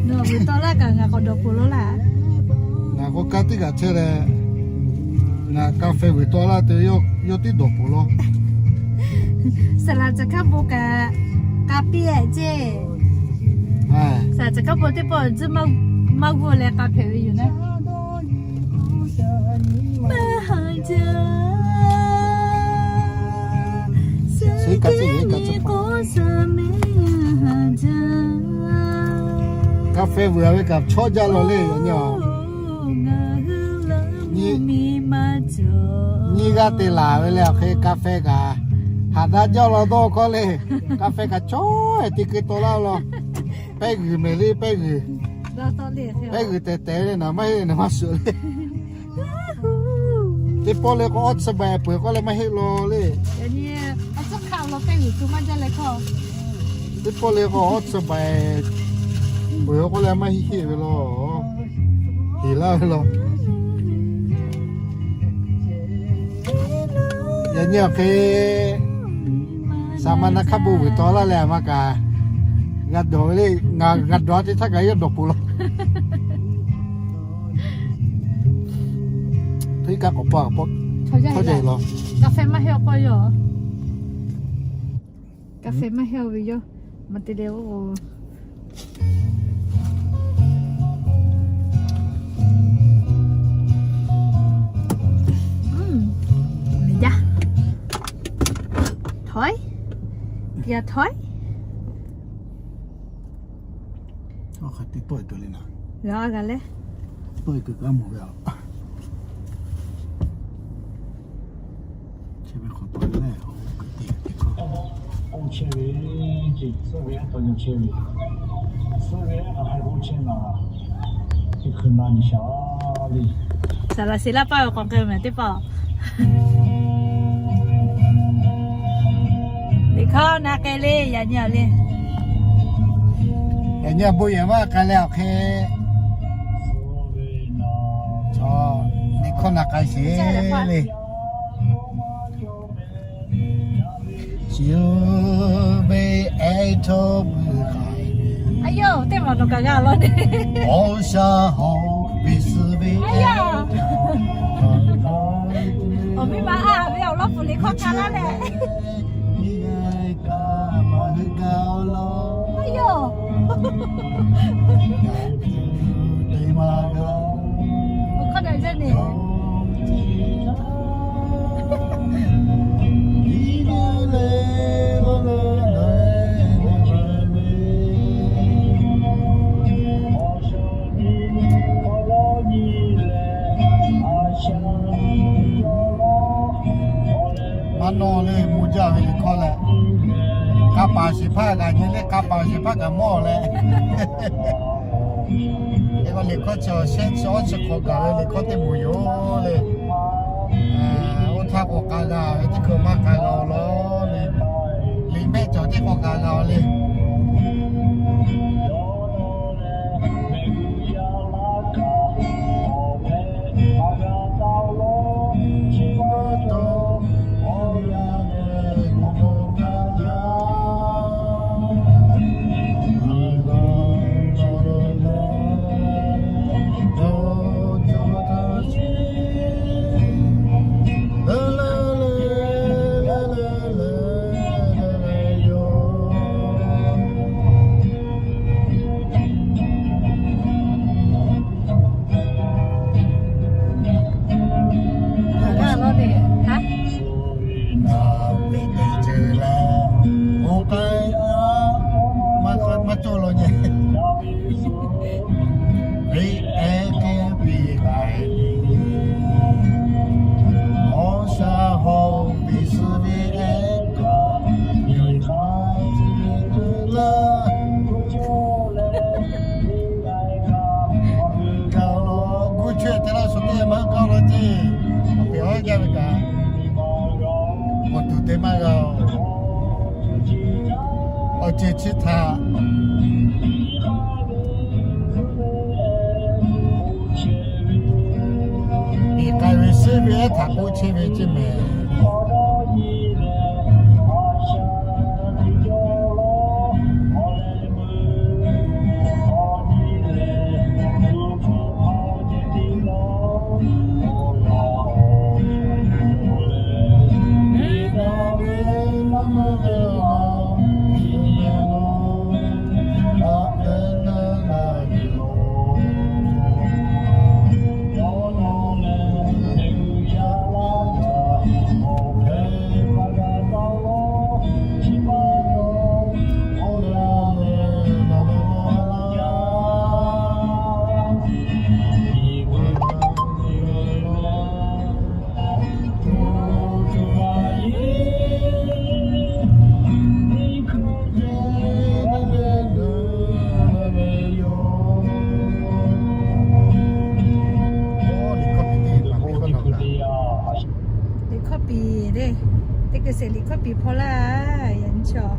Nawˬ vuiˬ taw laˇ kaꞈ ngaˬ k'awꞈ dawˬ peuˬ law laˇ. Ngaˬ k'o kanˉ teˇ kaꞈ chehˇ leh, ngaˬ ka feh vuiˬ taw laˇ te, yawˇ tiˉ dawˬ peuˬ law. Saˍ laꞈ caˬ hkaˉ bon kaꞈ k'a piˇ-e ceˇ. Saˍ laꞈ caˬ hkaˉ bon teˇ pawˆ tzuhˇ maˇ g'uˇ leh k'a hpehꞈ ve yoˬ naˉ. Ka feh vuiˬ a ve kaꞈ chawˇ jaˇ law le, yaꞈ nyi a. Nyiˇ g'aˇ te laˬ ve leh awˬ hk'e ka feh kaꞈ haꞈ daꞈ jaˇ law dawˇ hkawˇ le. Ka feh kaꞈ chawˇ e te keu taw laˇ law. Pehˇ g'uiˬ mehˍ le, pehˇ g'uiˬ. Pehˇ g'uiˬ tehˬ tehˬ ve le, naˬ maˇ heˆ, naˬ maˇ suhˍ le. Teˇ pawˆ le k'o awˇ tsuhˇ baiˬ peuˬ k'oˆ leh maˇ heˆ law le. Teˇ pawˆ le k'o awˇ tsuhˇ baiˬ peuˬ k'oˆ leh maˇ heˆ heˆ ve law. Heˍ laˇ ve law. Yaꞈ nyi awˬ hk'e, saˍ ma na hk'a bon vuiˬ taw laˇ leh a ma kaꞈ g'a dawˬ ve le. Ngaˬ g'a dawˬ a te htaˇ kaꞈ yawˇ dawˬ peuˬ law. Hteˇ kaˆ k'awꞈ paˇ k'awꞈ paˇ, htawˇ jaˇ law. Ka feh maˇ heˆ awˬ k'aw yoˬ. Ka feh maˇ heˆ awˬ ve yoˬ. Ma te le oˬ. Jaˇ. Htawˇ, yaꞈ htawˇ. Awˬ hk'aˬ te tawˆ e tuˬ le naˍ. G'a g'a leh. Tawˆ e kuiˬ kaꞈ mawˬ ve a. Chi ve k'awꞈ tawˆ e leh, k'oˆ chehˇ ve, chi suhˉ ve a taw yaw chehˇ ve, suhˉ ve a hk'aˬ hk'e k'oˆ chehˇ naˍ, chi hk'e na ni shaˍ le. Saˍ laꞈ sheˍ laˇ paˇ ve k'awꞈ k'ai mehˍ teˇ hpaˍ. Liꞈ hkawˇ na k'ai le, yaꞈ nyi le. Yaꞈ nyi bon yehˬ maˇ k'ai leh awˬ hk'e, liꞈ hkawˇ na k'ai sheˍ le. Chi ve ehˉ htawˇ pui k'ai ve, a yoˬ, teˇ maˬ nawˬ kaꞈ g'a law de. Awˬ sha haw ve suh ve, a yoˬ, awˬ miˇ ma a ve awˬ lawn pfuhˍ liꞈ hkawˇ hk'a laˇ leh, kaꞈ maˇ hui ga law, a yoˬ. Awˬ hkawˇ daꞈ jaˇ ne. Maˇ nawˇ le, mvuh jaˇ ve liꞈ hkawˇ leh, k'a paˍ shehˍ hpaˇ g'a nyi le, k'a paˍ shehˍ hpaˇ kaꞈ mawˇ leh, e k'o liꞈ hkawˇ chi shehˆ chi awˇ chi hk'awꞈ gaˬ ve liꞈ hkawˇ teˇ moˍ yoˬ le. Oˇ htaˇ k'awꞈ k'a g'a ve teˇ hkui maˇ k'a g'a-o law le. Liꞈ mehˆ cawˬ teˇ k'awꞈ k'a g'a-o le. Maˇ cawˇ law nyi. Ve ehˉ kehˉ piˇ k'ai ve, awˬ sha haw ve suh ve ehˉ kaꞈ, laˇ, gu chehˇ te laˇ shu teˇ maˇ gaˇ law ceˇ. Awˬ pehˍ awˬ jaˇ ve kaꞈ, awˬ tuˬ te maˇ g'a-o. Awˬ ceuˬ chi htaꞈ piˍ k'ai ve suhˉ ve ehˉ htaꞈ k'oˆ chehˇ ve ceˇ mehˍ. Liꞈ hkawˇ piˍ le, teˇ hkui sheˍ liꞈ hkawˇ piˍ hpaw laˇ, yaꞈ nyi chaw,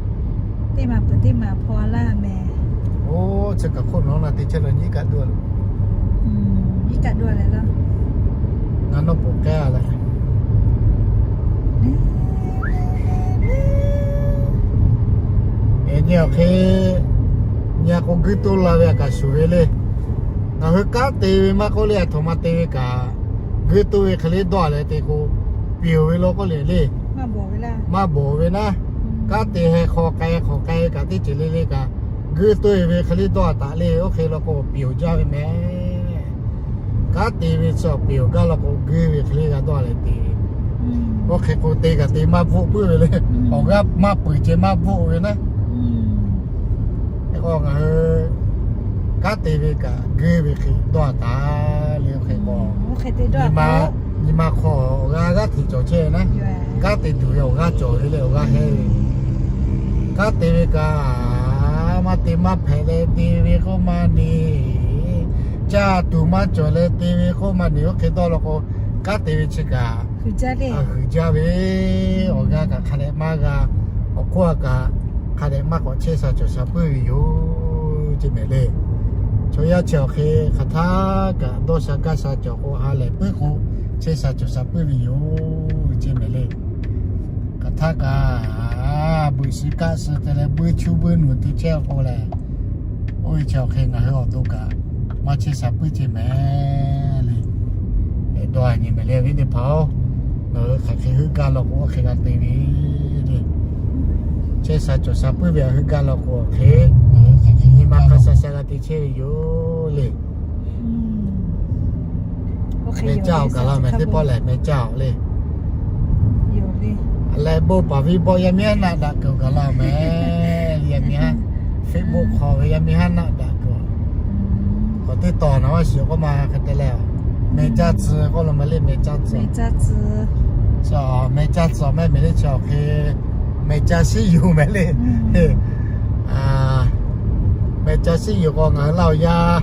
teˇ maˬ peuˬ teˇ maˬ hpaw laˇ mehˍ. Oˇ, chi kaꞈ hk'oˆ nawˉ na te chehˇ la nyi kaꞈ dawˇ la. Nyi kaꞈ dawˇ leh laˇ. Ngaˬ nawˉ pawꞈ k'ai leh, nyi awˬ hk'e, nyi k'o guiˇ toˇ la ve a kaꞈ shuˍ ve le. Ngaˬ hui kanˉ te ve maˇ k'oˆ le, a htoꞈ ma te ve kaꞈ, guiˇ toˇ ve hk'e le dawˇ leh te k'o, piˍ-oˬ ve law k'oˆ le le. Maˇ bawˬ ve naˉ, kanˉ te heh hk'aw k'ai hk'awꞈ k'ai ve kaꞈ teˇ ceuˬ le le kaꞈ, guiˇ toˇ ve hk'e le dawˇ taˍ le. Oˇ hk'e law k'o, piˍ-oˬ jaˇ ve mehˍ. Kanˉ te ve chi piˍ-oˬ gaˇ law k'o, guiˇ ve hk'e le g'a dawˇ leh te ve. Oˇ hk'e k'o, te kaꞈ te maˇ bvuhˆ puiˉ ve le. Awˬ g'aˇ maˇ peuˬ ceh maˇ bvuhˆ ve naˉ. Hk'e k'o ngaˬ hui kanˉ te ve kaꞈ guiˇ ve hk'e dawˇ taˍ le. Oˇ hk'e k'o, nyi ma hk'aw awˬ g'aˇ g'aˇ hteꞈ cawˬ chehˇ ve naˉ. Kanˉ te tuˬ ve awˬ g'aˇ cawˬ ve le, awˬ g'aˇ hehnˇ ve. Kanˉ te ve kaꞈ, maˇ te maˇ hpehꞈ leh te ve k'oˆ maˇ ne, caˇ tuˬ maˇ cawˬ leh te ve k'oˆ maˇ ne. Oˇ hk'e dawˇ law k'o, Kanˉ te ve chi kaꞈ, a, huiˍ jaˇ ve, awˬ g'aˇ kaꞈ hk'a dehꞈ maˇ g'a, awˬ hk'oˆ a kaꞈ hk'a dehꞈ maˇ k'awꞈ chehˇ sha cawˬ sha puiˉ ve yoˬ ceˇ mehˍ le. Chaw yaˇ chi awˬ hk'e hk'aˬ htaˇ kaꞈ dawˇ sha gaˇ sha cawˬ k'o, ha lehˬ puiˉ k'o chehˇ sha cawˬ sha puiˉ ve yoˬ ceˇ mehˍ le. Hk'aˬ htaˇ kaꞈ beuꞈ suh kaˆ suh te leh buiˇ chuˇ buiˇ nuˬ te chehˇ k'o lehˬ, oˇ ve chi awˬ hk'e ngaˬ hui awˬ to kaꞈ maˇ chehˇ sha puiˉ ceˇ mehˍ le. Eˬ, dawˇ a nyi mehˍ le, awˬ viˉ teˇ hpaˍ-oˬ, ngaˬ hui hk'aˬ hk'e heuˆ gaˇ law k'o, hk'e g'a te ve le. Chehˇ sha cawˬ sha puiˉ ve heuˆ gaˇ law k'o, hk'e nyi ma hk'a sha sha g'a te chehˇ ve yoˬ le. Meh caˇ awˬ kaˬ la mehˍ, teˇ pawˆ lehˬ meh caˇ awˬ le. Leh bon paˍ viˉ bawˆ yaˇ miˇ haˉ naˆ daꞈ kuiˬ awˬ kaˬ la mehˍ. Yaˇ miˇ haˉ Facebook hk'aw ve yaˇ miˇ haˉ naˆ daꞈ kuiˬ. K'awꞈ teˇ tawˬ na maˇ shiˍ k'oˆ ma hk'e te leh, meh caˇ tcuh k'oˆ lo ma le, meh caˇ tcuh. Meh caˇ tcuh mehˍ le, chi awˬ hk'e meh caˇ shiˉ yuˬ mehˍ le. Meh caˇ shiˉ yuˬ k'o ngaˬ hui laˇ awˬ yaˇ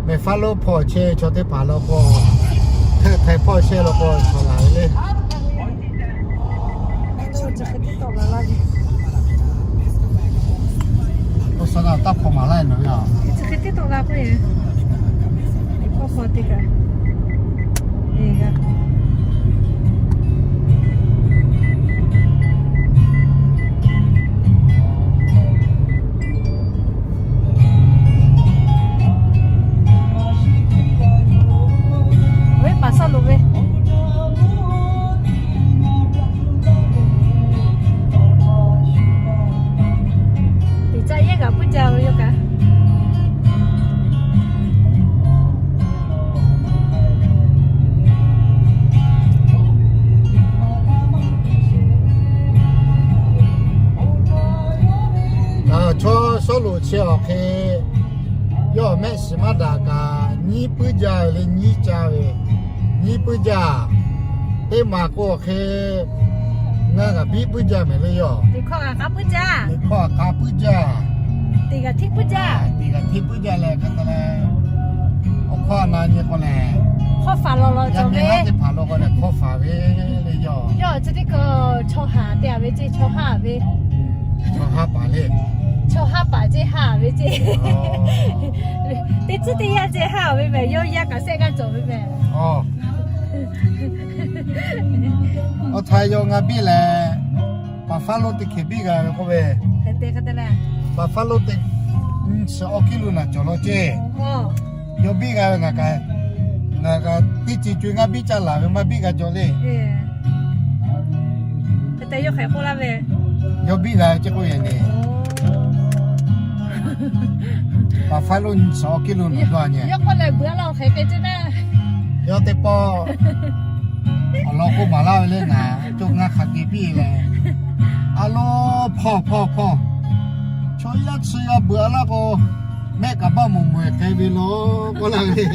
meh faˉ lonˉ hpawˇ chehˇ ve chaw teˇ hpaˍ law k'o, hteˇ htaiˍ hpawˇ chehˇ law k'o chaw laˬ ve le. Oˇ suhˍ g'a taˇ hpaw maˍ laˇ ve yoˬ. Ve paˍ saˉ lo ve. Teˇ caˆ yehˇ kaꞈ puiˉ jaˇ ve yoˬ kaꞈ. Chaw Sawˉluꞈ chi awˬ hk'e yawˇ mehˆ shiˍ maˇ daꞈ kaꞈ nyiˉ puiˉ jaˇ ve le, nyiˉ ca ve, nyiˉ puiˉ jaˇ. Teˇ maˬ k'o awˬ hk'e ngaˬ kaꞈ biˉ puiˉ jaˇ mehˍ le yoˬ. Teˇ hkawˇ kaꞈ k'a puiˉ jaˇ. Teˇ hkawˇ kaꞈ k'a puiˉ jaˇ. Teˇ g'aˇ hteˇ puiˉ jaˇ. Teˇ g'aˇ hteˇ puiˉ jaˇ leh hk'e te leh, awˬ hkawˇ na nyi k'o lehˬ, hkawˇ faˍ law law cawˬ ve. Teˇ hpaˍ lo k'o lehˬ hkawˇ faˍ ve le yoˬ. Yawˇ chi teˇ k'o chaw haˍ te a ve ceˇ, chaw haˉ ve. Chaw haˉ paˍ le. Chaw haˉ paˍ ceˇ, haˉ ve ceˇ. Teˇ tcuhˉ teˇ yanˇ ceˇ haˉ ve mehˍ, yawˇ yaˇ kaꞈ sehˆ g'aˇ cawˬ ve mehˍ. Awˬ htaˇ yawˇ ngaˬ biˇ lehˬ, paˍ faˉ lonˉ teˇ hkeh biˇ g'a ve k'oˆ ve. Paˍ faˉ lonˉ teˇ nyi chi awˬ kiˉ lo naˬ cawˬ law ceˇ. Yawˇ biˇ g'a ve ngaˬ kaꞈ, ngaˬ kaꞈ teˇ ceuˬ co ngaˇ biˇ caˇ laˬ ve maˇ biˇ g'a cawˬ le. Yawˇ biˇ g'a ve ceˇ k'oˆ ve le. Paˍ faˉ lonˉ nyi chi awˬ kiˉ lo naˬ dawˇ nyi. Yawˇ teˇ pawˆ awˬ lawn k'oˆ maˍ laˇ ve le, ngaˬ co ngaˇ hk'a geh biˇ leh, a lo hpawˇ hpawˇ hpawˇ, chaw yaˇ chi g'a beuꞈ a laˇ k'o, mehˆ kaꞈ maˇ moˍ moˍ k'ai ve lo k'oˆ laˇ ve.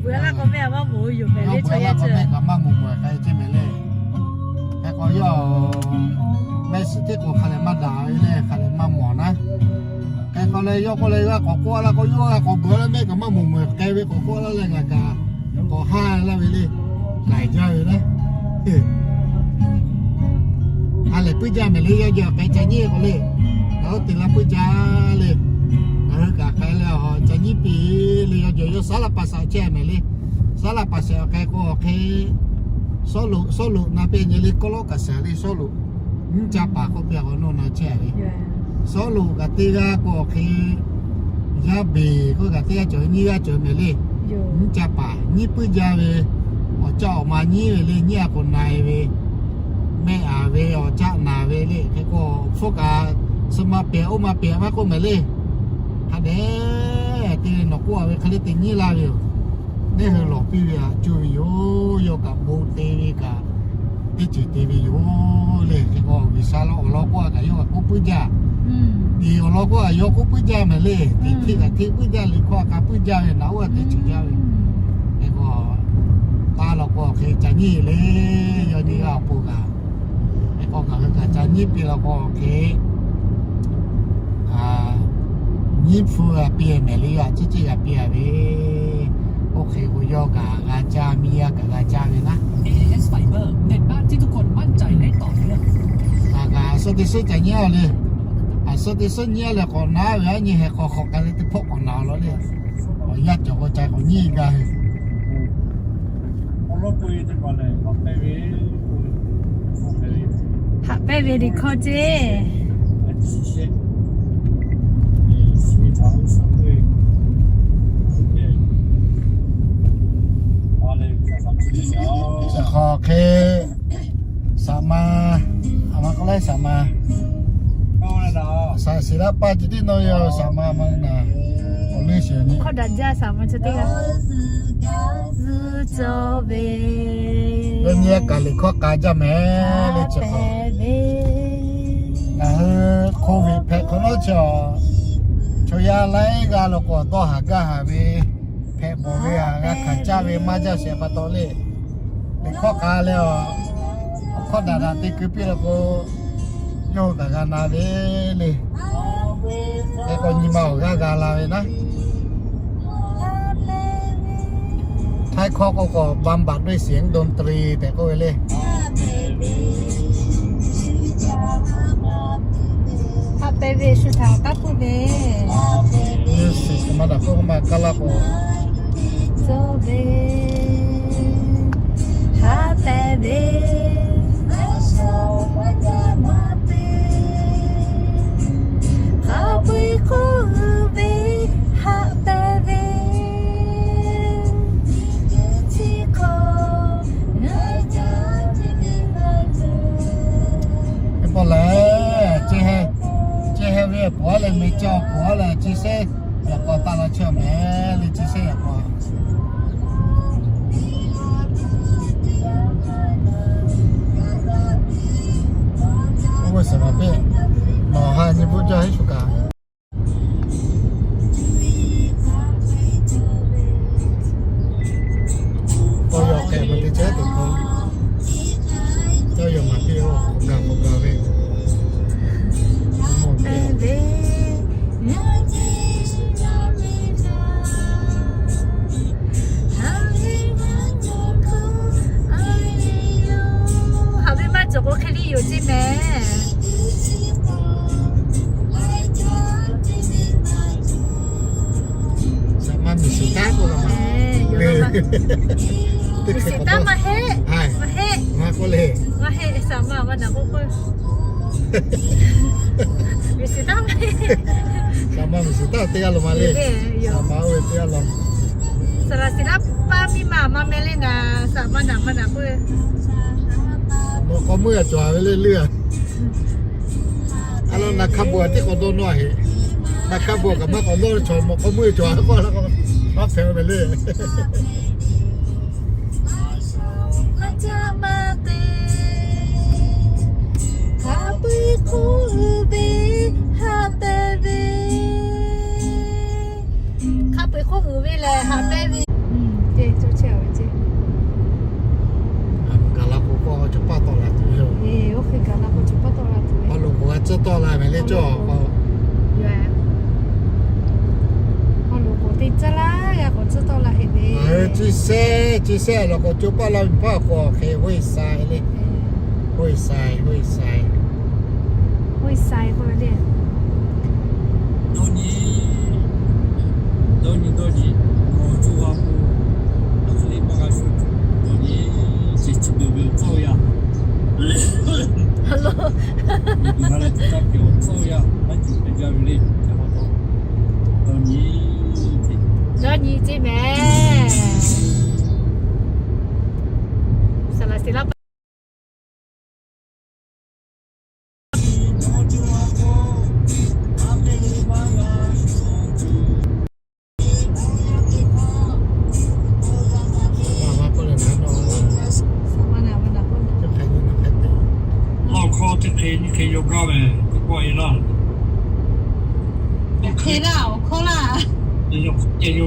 Beuꞈ a laˇ k'o mehˆ kaꞈ maˇ moˍ yoˬ mehˍ le, chaw yaˇ chi maˇ moˍ moˍ k'ai ceˇ mehˍ le. Hk'e k'o yawˇ mehˆ shiˍ teˇ k'o hk'a lehˬ maˇ daꞈ ve le, hk'a lehˬ maˇ mawˬ naˉ. Hk'e k'o leh yawˇ k'oˆ leh g'a k'awꞈ k'oˆ laˇ k'o, yawˇ g'a k'awꞈ beuꞈ a laˇ, mehˆ kaꞈ maˇ moˍ moˍ k'ai ve k'awꞈ k'oˆ laˇ leh ngaˬ kaꞈ k'awꞈ haˉ laˇ ve le. Laiˬ jaˇ ve le. Ha lehˬ puiˉ jaˇ mehˍ le, yawˇ jehˬ k'ai ca nyiˉ k'o le. Ngaˬ hui te la puiˉ jaˇ le. Ngaˬ hui kaꞈ k'ai leh a ca nyiˉ piˇ le, yawˇ jehˬ yawˇ saˉ laˇ pa shaꞈ chehˇ mehˍ le. Saˉ laˇ pa shaꞈ k'ai k'o awˬ hk'e Sawˉluꞈ, Sawˉluꞈ na pehˇ nyi le, kawˆ lawˉ kaꞈ shaˍ le, Sawˉluꞈ nyiˇ ca paˍ k'oˆ piˇ a k'o nawˬ na chehˇ ve. Sawˉluꞈ kaꞈ teˇ g'aˇ k'o awˬ hk'e, yaˇ beˬ k'oˆ kaꞈ teˇ g'aˇ cawˬ ve, nyiˇ g'aˇ cawˬ ve mehˍ le. Nyiˇ ca paˍ nyiˇ puiˉ jaˇ ve, awˬ caˆ awˬ ma nyiˉ ve le, nyiˇ a k'o na e ve, mehˆ a ve awˬ caˆ na ve le. Hk'e k'o hpfuhˇ kaꞈ suh ma pehˍ oˇ ma pehˍ maˇ k'oˆ mehˍ le. Hk'a dehꞈ te nawˬ k'oˆ a ve hk'e le te nyiˉ laˇ ve yoˬ. Neˇ hui lawˬ piˇ ve a cuˇ ve yoˬ. Yawˇ kaꞈ bon te ve kaꞈ teˇ ceuˬ te ve yoˬ le. Hk'e k'o G'uiˬsha law awˬ lawn k'oˆ a kaꞈ yawˇ kaꞈ k'oˆ puiˉ jaˇ. Tiˍ awˬ lawn k'oˆ a yawˇ k'oˆ puiˉ jaˇ mehˍ le. Tiˍ hteˇ kaꞈ hteˇ puiˉ jaˇ, liꞈ hkawˇ a kaꞈ puiˉ jaˇ ve, naꞈ oˇ a teˇ ceuˬ jaˇ ve. Hk'e k'o taˇ law k'o hk'e ca nyiˉ le, yawˇ nyiˇ g'aˇ awˬ pon kaꞈ. Hk'e k'o ngaˬ hui kaꞈ ca nyiˉ piˇ law k'o hk'e nyiˉ hpu g'a piˇ mehˍ le, a ciˉ ciˉ g'a piˇ a ve. Oˇ hk'e k'o, yawˇ kaꞈ g'a caˇ, miˇ yaˇ kaꞈ g'a caˇ ve naˉ. A S Fiber เน็ตบ้านที่ทุกคนมั่นใจได้ต่อเนื่อง A, a suhˉ teˇ suhˉ ca nyi a le. A suhˉ teˇ suhˉ nyi a leh k'awꞈ naˉ ve, a nyi heh hk'aw hk'aw k'ai le teˇ hpawˆ k'awꞈ naˬ law le. Awˬ yanˇ cawˬ k'o ca k'awꞈ nyi gaˇ ve. Haꞈ pehnˇ ve liꞈ hkawˇ ceˇ. Chi hk'aw hk'e, saˍ ma, a ma k'oˆ leh saˍ ma, saˍ siˍ laˇ paˇ ceh tiˉ nawˇ ve yoˬ, saˍ ma ma naˬ, awˬ leˇ shiˍ nyi. Hkawˇ daꞈ jaˇ saˍ ma chi teˇ g'aˇ. Zuhˆ cawˇ ve. Yawˇ nyi kaꞈ liꞈ hkawˇ k'a jaˇ mehˍ le chi hk'aw. Ngaˬ hui hk'oˆ ve hpehꞈ hk'awꞈ nawˉ chi a, chaw yaˇ laiˉ g'aˇ lo k'awꞈ dawˇ haˍ gaˇ haˍ ve, hpehꞈ bawˬ ve a g'a hkanˍ caˇ ve maˇ jaˇ shehˍ pa taw le. Liꞈ hkawˇ k'a leh a, awˬ hkawˇ daꞈ daꞈ te keu piˇ la k'o, yawˇ hui kaꞈ g'a na ve le. Hk'e k'o nyi ma awˬ g'aˇ g'a la ve naˉ. Htaiˇ hkawˇ k'o k'awꞈ บำบัดด้วยเสียงดนตรี tehꞈ k'oˆ ve le. Haꞈ pehnˇ ve shu htaꞈ taˇ pfuhˇ ve. Music maˇ daꞈ k'oˆ maˇ kaˇ laˇ k'o, cawˇ ve, haꞈ pehnˇ ve, hk'a peu-eˬ hk'oˆ hui ve, haꞈ pehnˇ ve, chi hk'aw Pawˆ lehˬ, chi heh ve pawˬ leh meh cawˇ pawˬ leh chi shehˉ yaꞈ k'aw taˇ la chehˇ mehˍ le, chi shehˉ yaꞈ k'aw. Oˇ ve suhˍ ma peˇ, nawˬ ha nyi bvuhˇ jaˇ heˆ shuˍ kaꞈ. K'aw yaw hk'e ma te ceh tuˬ hk'aw, k'aw yaw maˍ piˇ-oˬ, k'awꞈ gaˬ k'awꞈ gaˬ ve. Haꞈ ve maˇ cawˬ k'o hk'e le yoˬ ceˇ mehˍ. Saˍ ma miˬ shiˍ taˉ k'oˆ la ma. Miˬ shiˍ taˉ maˇ heˆ. Maˇ heˆ. Maˇ k'oˆ le. Maˇ heˆ, saˍ ma maˇ naˬ k'oˆ k'o. Miˬ shiˍ taˉ maˇ heˆ. Saˍ ma miˬ shiˍ taˉ teˇ g'aˇ lo ma le. Saˍ ma oˇ ve teˇ g'aˇ lo. Saˍ laˍ siˍ laˇ paˇ miˇ ma maˇ meh le naˍ, saˍ ma naˬ maˇ naˬ k'oˆ ve. Mawꞈ k'aw meuˇ a cawˬ ve le leuˇ a. A lo naˬ hk'a bvuhꞈ a tiˉ k'awꞈ dawˇ nawˇ a heˆ. Naˬ hk'a bvuhꞈ kaꞈ maˇ k'awꞈ dawˇ ve chaw mawꞈ k'aw meuˇ cawˬ a k'oˆ la k'o, maˇ hpehꞈ ve le. Maˇ caˇ maˇ te, hk'a peu-eˬ hk'oˆ uiˍ ve haꞈ pehnˇ ve. Hk'a peu-eˬ hk'oˆ uiˍ ve lehˬ haꞈ pehnˇ ve. Gaˬ la k'o k'o cawˬ paˇ tawˆ la tuˬ ve yoˬ. Oˇ hk'e gaˬ la k'o cawˬ paˇ tawˆ la tuˬ ve. Awˬ loˍ k'oˍ g'a tcuhˇ tawˆ la mehˍ le cawˬ k'o. Awˬ loˍ k'oˍ te caˇ laˇ g'a k'awꞈ tcuhˇ tawˆ la heˆ ve. Chi sehˉ chi sehˉ lawˬ k'o cawˬ paˇ la ve hpaˇ k'o hk'e hoˆ-e sai le. Hoˆ-e sai, hoˆ-e sai. Hoˆ-e sai k'oˆ ve le. Dawˇ nyi, dawˇ nyi, dawˇ nyi, awˬ co g'a k'o, a hk'e le maˇ g'a shuˍ, dawˇ nyi, chi chi beuꞈ ve awˬ tcuhˇ yaˇ. Hello. Beuꞈ ha leh tuˬ taˇ pyeˬ awˬ tcuhˇ yaˇ, maˇ cuˬ hpehꞈ jaˇ ve le. Dawˇ nyi, dawˇ nyi ceˇ mehˍ. Saˍ laˍ siˍ laˇ paˇ Awˬ hkawˇ teˇ hk'e nyi hk'e yaw gaˇ ve, teˇ pawˆ e laˇ. Teˇ hkui laˇ, awˬ hkawˇ laˇ. Yaw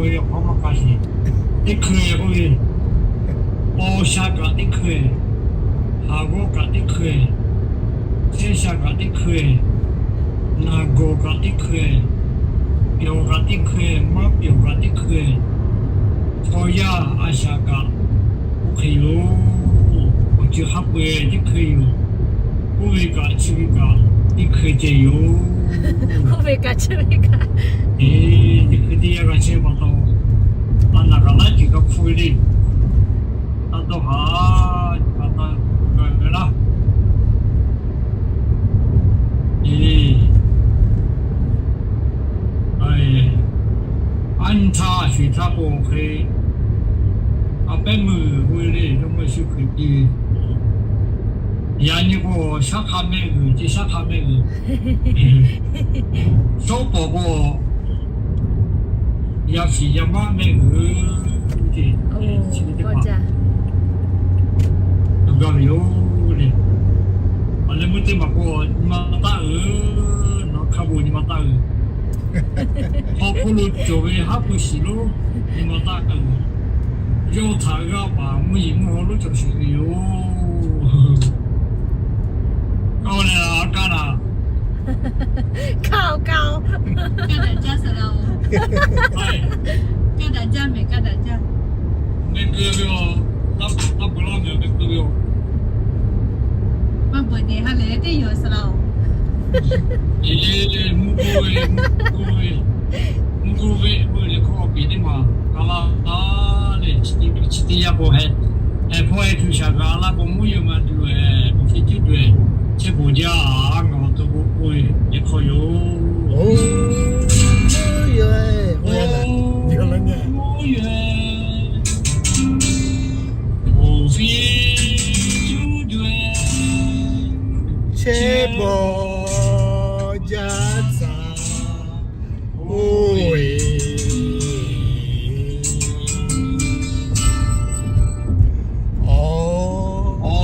ve yaw hk'awˇ maˇ k'a sheˍ. Teˇ hkui k'oˆ ve, paw sha kaꞈ teˇ hkui, haˍ g'awˇ kaꞈ teˇ hkui, chehˇ sha kaꞈ teˇ hkui, naˬ gawˬ kaꞈ teˇ hkui, pyawˬ kaꞈ teˇ hkui, maˇ pyawˬ kaꞈ teˇ hkui, Chaw yaˇ a shaꞈ kaꞈ oˇ hk'e yoˬ. Awˬ ceuˬ hk'a peu-eˬ teˇ hkui yoˬ. Oˇ ve kaꞈ chi ve kaꞈ teˇ hkui ceh yoˬ. Oˇ ve kaꞈ chi ve kaꞈ, e, teˇ hkui teˇ yanˇ g'a chehˇ pa taw, a naˬ kaꞈ laˇ ceuˬ kaꞈ hpu ve le. Taˇ dawˇ haˍ, kaꞈ taˇ g'a ve laˇ. E, a nyi htaˇ shuˍ htaˇ k'o hk'e, a pehˉ meuˇ g'uiˬ le, Jawˇmawˇ Yeˍsuˆ Hkriꞈ te ve. Yaꞈ nyi k'o, shaˉ hk'a mehˆ g'uiˬ, ce shaˉ hk'a mehˆ g'uiˬ, shawˉ pawˍ k'o, yaˇ shiˍ yaˇ maˆ mehˆ g'uiˬ, ce, chi ve teˇ hpaˍ gaˇ ve yoˬ le. Awˬ leh meuˇ teˇ maˬ k'o, nyi ma taˆ g'uiˬ, nawˬ hk'a bon nyi ma taˆ g'uiˬ. Hk'aw hk'oˆ lo cawˬ ve haˉ pui shiˍ lonˉ nyi ma taˆ g'uiˬ. Yawˇ htaꞈ g'aˇ paˍ mvuhˇ yeˬ mvuhˇ haw lonˉ cawˬ sheˍ ve yoˬ. Kaˇ leh a kaˇ naˍ, kaˇ-oˬ, kaˇ-oˬ, kaˇ daꞈ jaˇ suh la-oˬ. Kaˇ daꞈ jaˇ mehˍ, kaˇ daꞈ jaˇ. Mehˆ keu ve-oˬ, taˇ peuˬ laˇ mehˍ, mehˆ keu ve-oˬ. Maˇ beuꞈ nehˬ ha lehˬ teˇ yawˬ suh la-oˬ. Eˬ, mvuhˇ k'oˆ ve, mvuhˇ k'oˆ ve, mvuhˇ k'oˆ ve, mvuhˇ leh hkawˇ awˬ peˍ teˇ maˬ ka laˇ taˍ le. Chi teˇ yanˇ k'o, heh hpawˇ heh tuˬ shaˍ g'a laˇ k'o, mvuhˇ yeˬ ma tuˬ-e, awˬ fiˇ cuˉ tuˬ-e, chehˇ bawˬ jaˇ. Ngaˬ awˬ to k'o k'oˆ ve, leh hkawˇ yoˬ. Oˬ, mvuhˇ yeˬ, mvuhˇ yeˬ, awˬ fiˇ cuˉ tuˬ-e, chehˇ bawˬ jaˇ tcuh-oˬ. Awˬ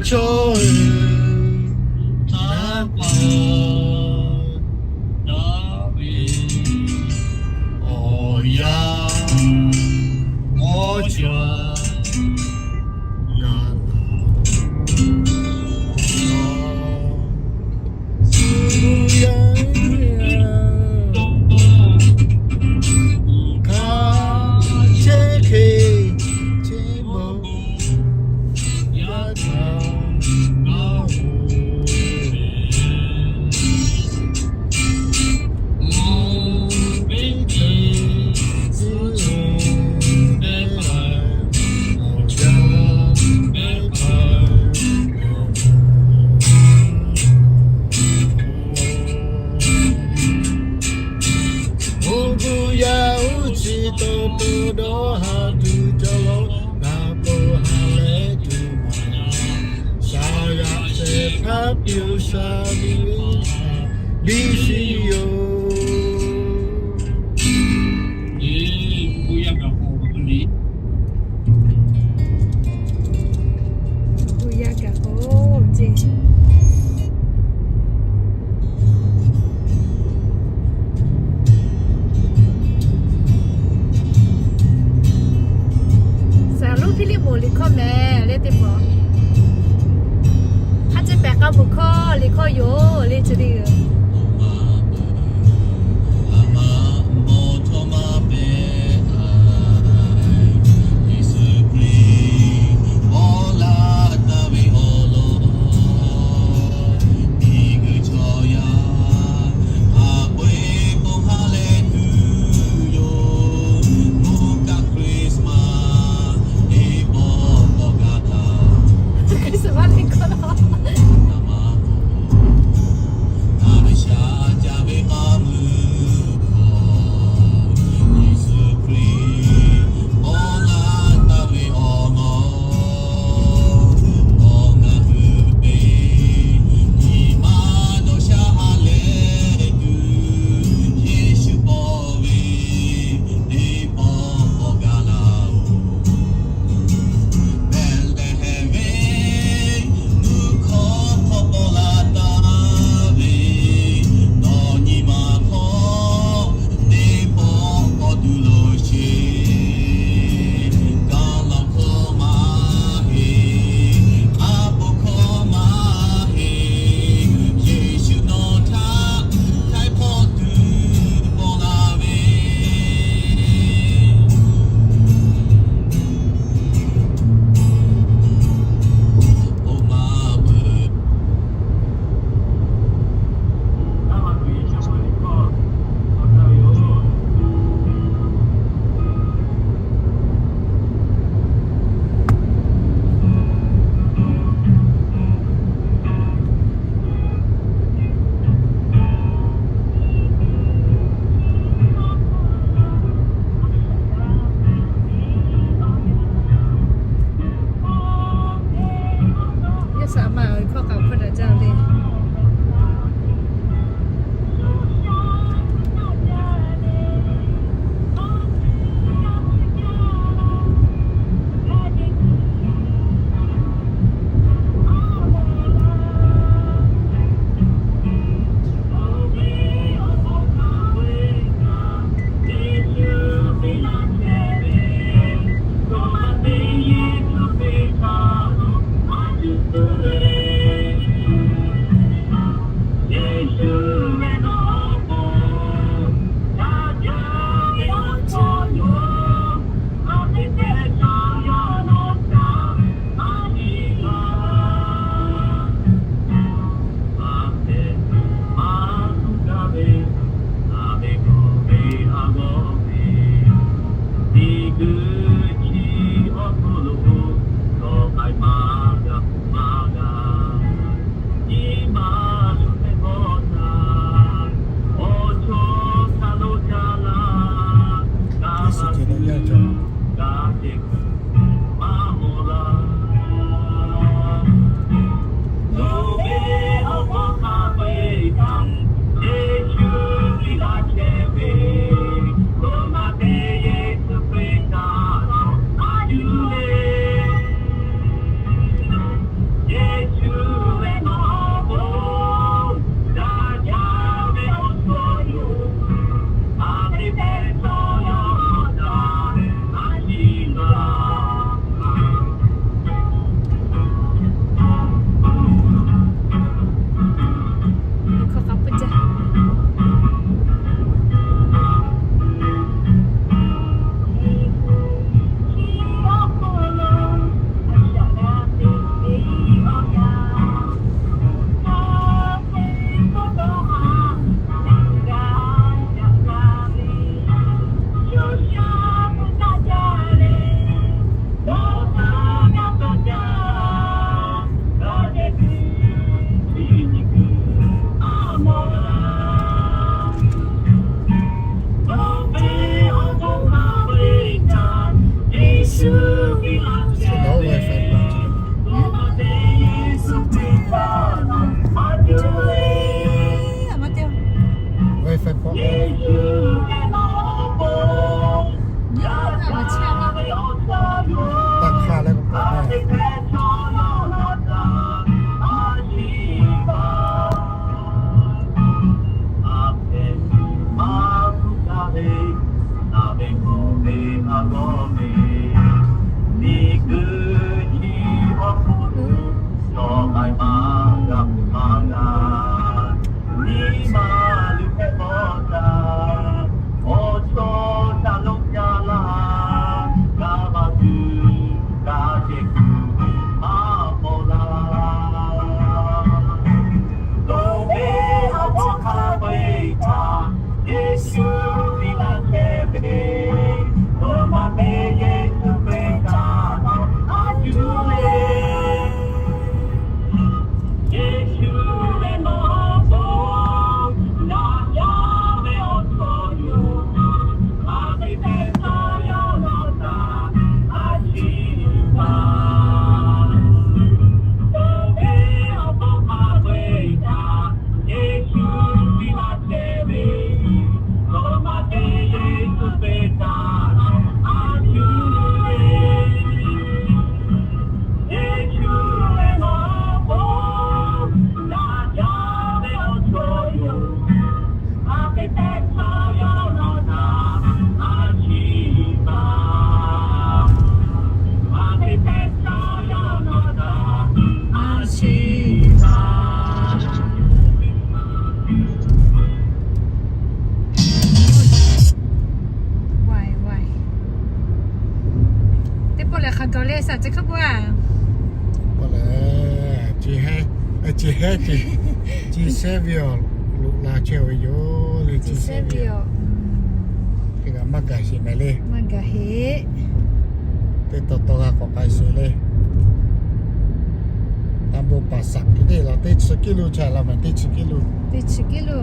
chawˇ-eˬ, taˇ paˍ daꞈ ve, awˬ yanˇ mawˇ cawˬ gaˬ la. Tcuh yaˇ hk'a chehˇ hk'e, chehˇ bawˬ yaˇ htaꞈ ngaˬ hui Mvuhˇ yaˇ uˉ chi taw taw dawˇ haˍ tuˬ cawˬ law, naˍ k'o ha leh tuˬ maˍ yaˇ, shaˍ yaꞈ shehˍ hpaˇ piˇ-oˬ sha miˇ biˇ shiˍ yoˬ. Oˇ yaˇ kaꞈ k'o, ce, Saˍ Luˉ Hpiˇliˇmonˍ liꞈ hkawˇ mehˍ le teˇ hpaˍ. Hk'a ce pehˍ k'a mvuhˬ hkawˇ liꞈ hkawˇ yoˬ le, chi teˇ g'uiˬ. Christmas liꞈ hkawˇ la. K'oˆ k'o a, k'oˆ lehˬ, chi hehˉ, chi hehˉ ce, chi shehˉ ve awˬ loꞈ la chehˇ ve yoˬ le, chi shehˉ ve awˬ. Teˇ g'aˇ maˇ gaˬ sheˍ mehˍ le. Maˇ gaˬ heˆ. Teˇ taw taw g'a k'awꞈ k'ai sheˍ le. Tanˇ bon paˍ saꞈ hk'e te la teˇ chi kiˇ lo chaꞈ la mehˍ, teˇ chi kiˇ lo. Teˇ chi kiˇ lo.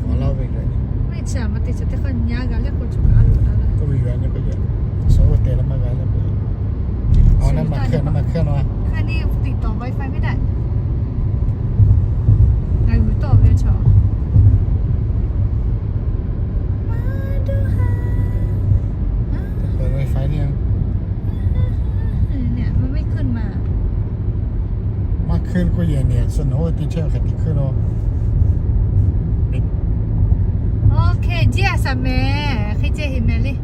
Awˬ laˇ ve g'a nyi. Maˇ heˆ, chi a ma teˇ chi teˇ hk'aˇ nyi a g'a leh k'o, chi kaꞈ a loꞈ la la. K'oˆ ve yoˬ a nyi k'o, chaw oˇ te la maˇ g'a leh k'o. Awˬ na maˇ hk'e, na maˇ hk'e na. Hk'e ni tiꞈ tawˍ wifi maˇ daꞈ. Ngaˬ hui tawˆ ve chaw. Maˇ duˇ ha. Wifi ni a. Maˇ hk'e k'oˆ yehˬ nehˬ suh nawˬ hui teˇ chehˇ hk'e te hk'e lo. Oˇ hk'e jiˇ a shaˍ mehˍ, hk'e ceh heˍ mehˍ le.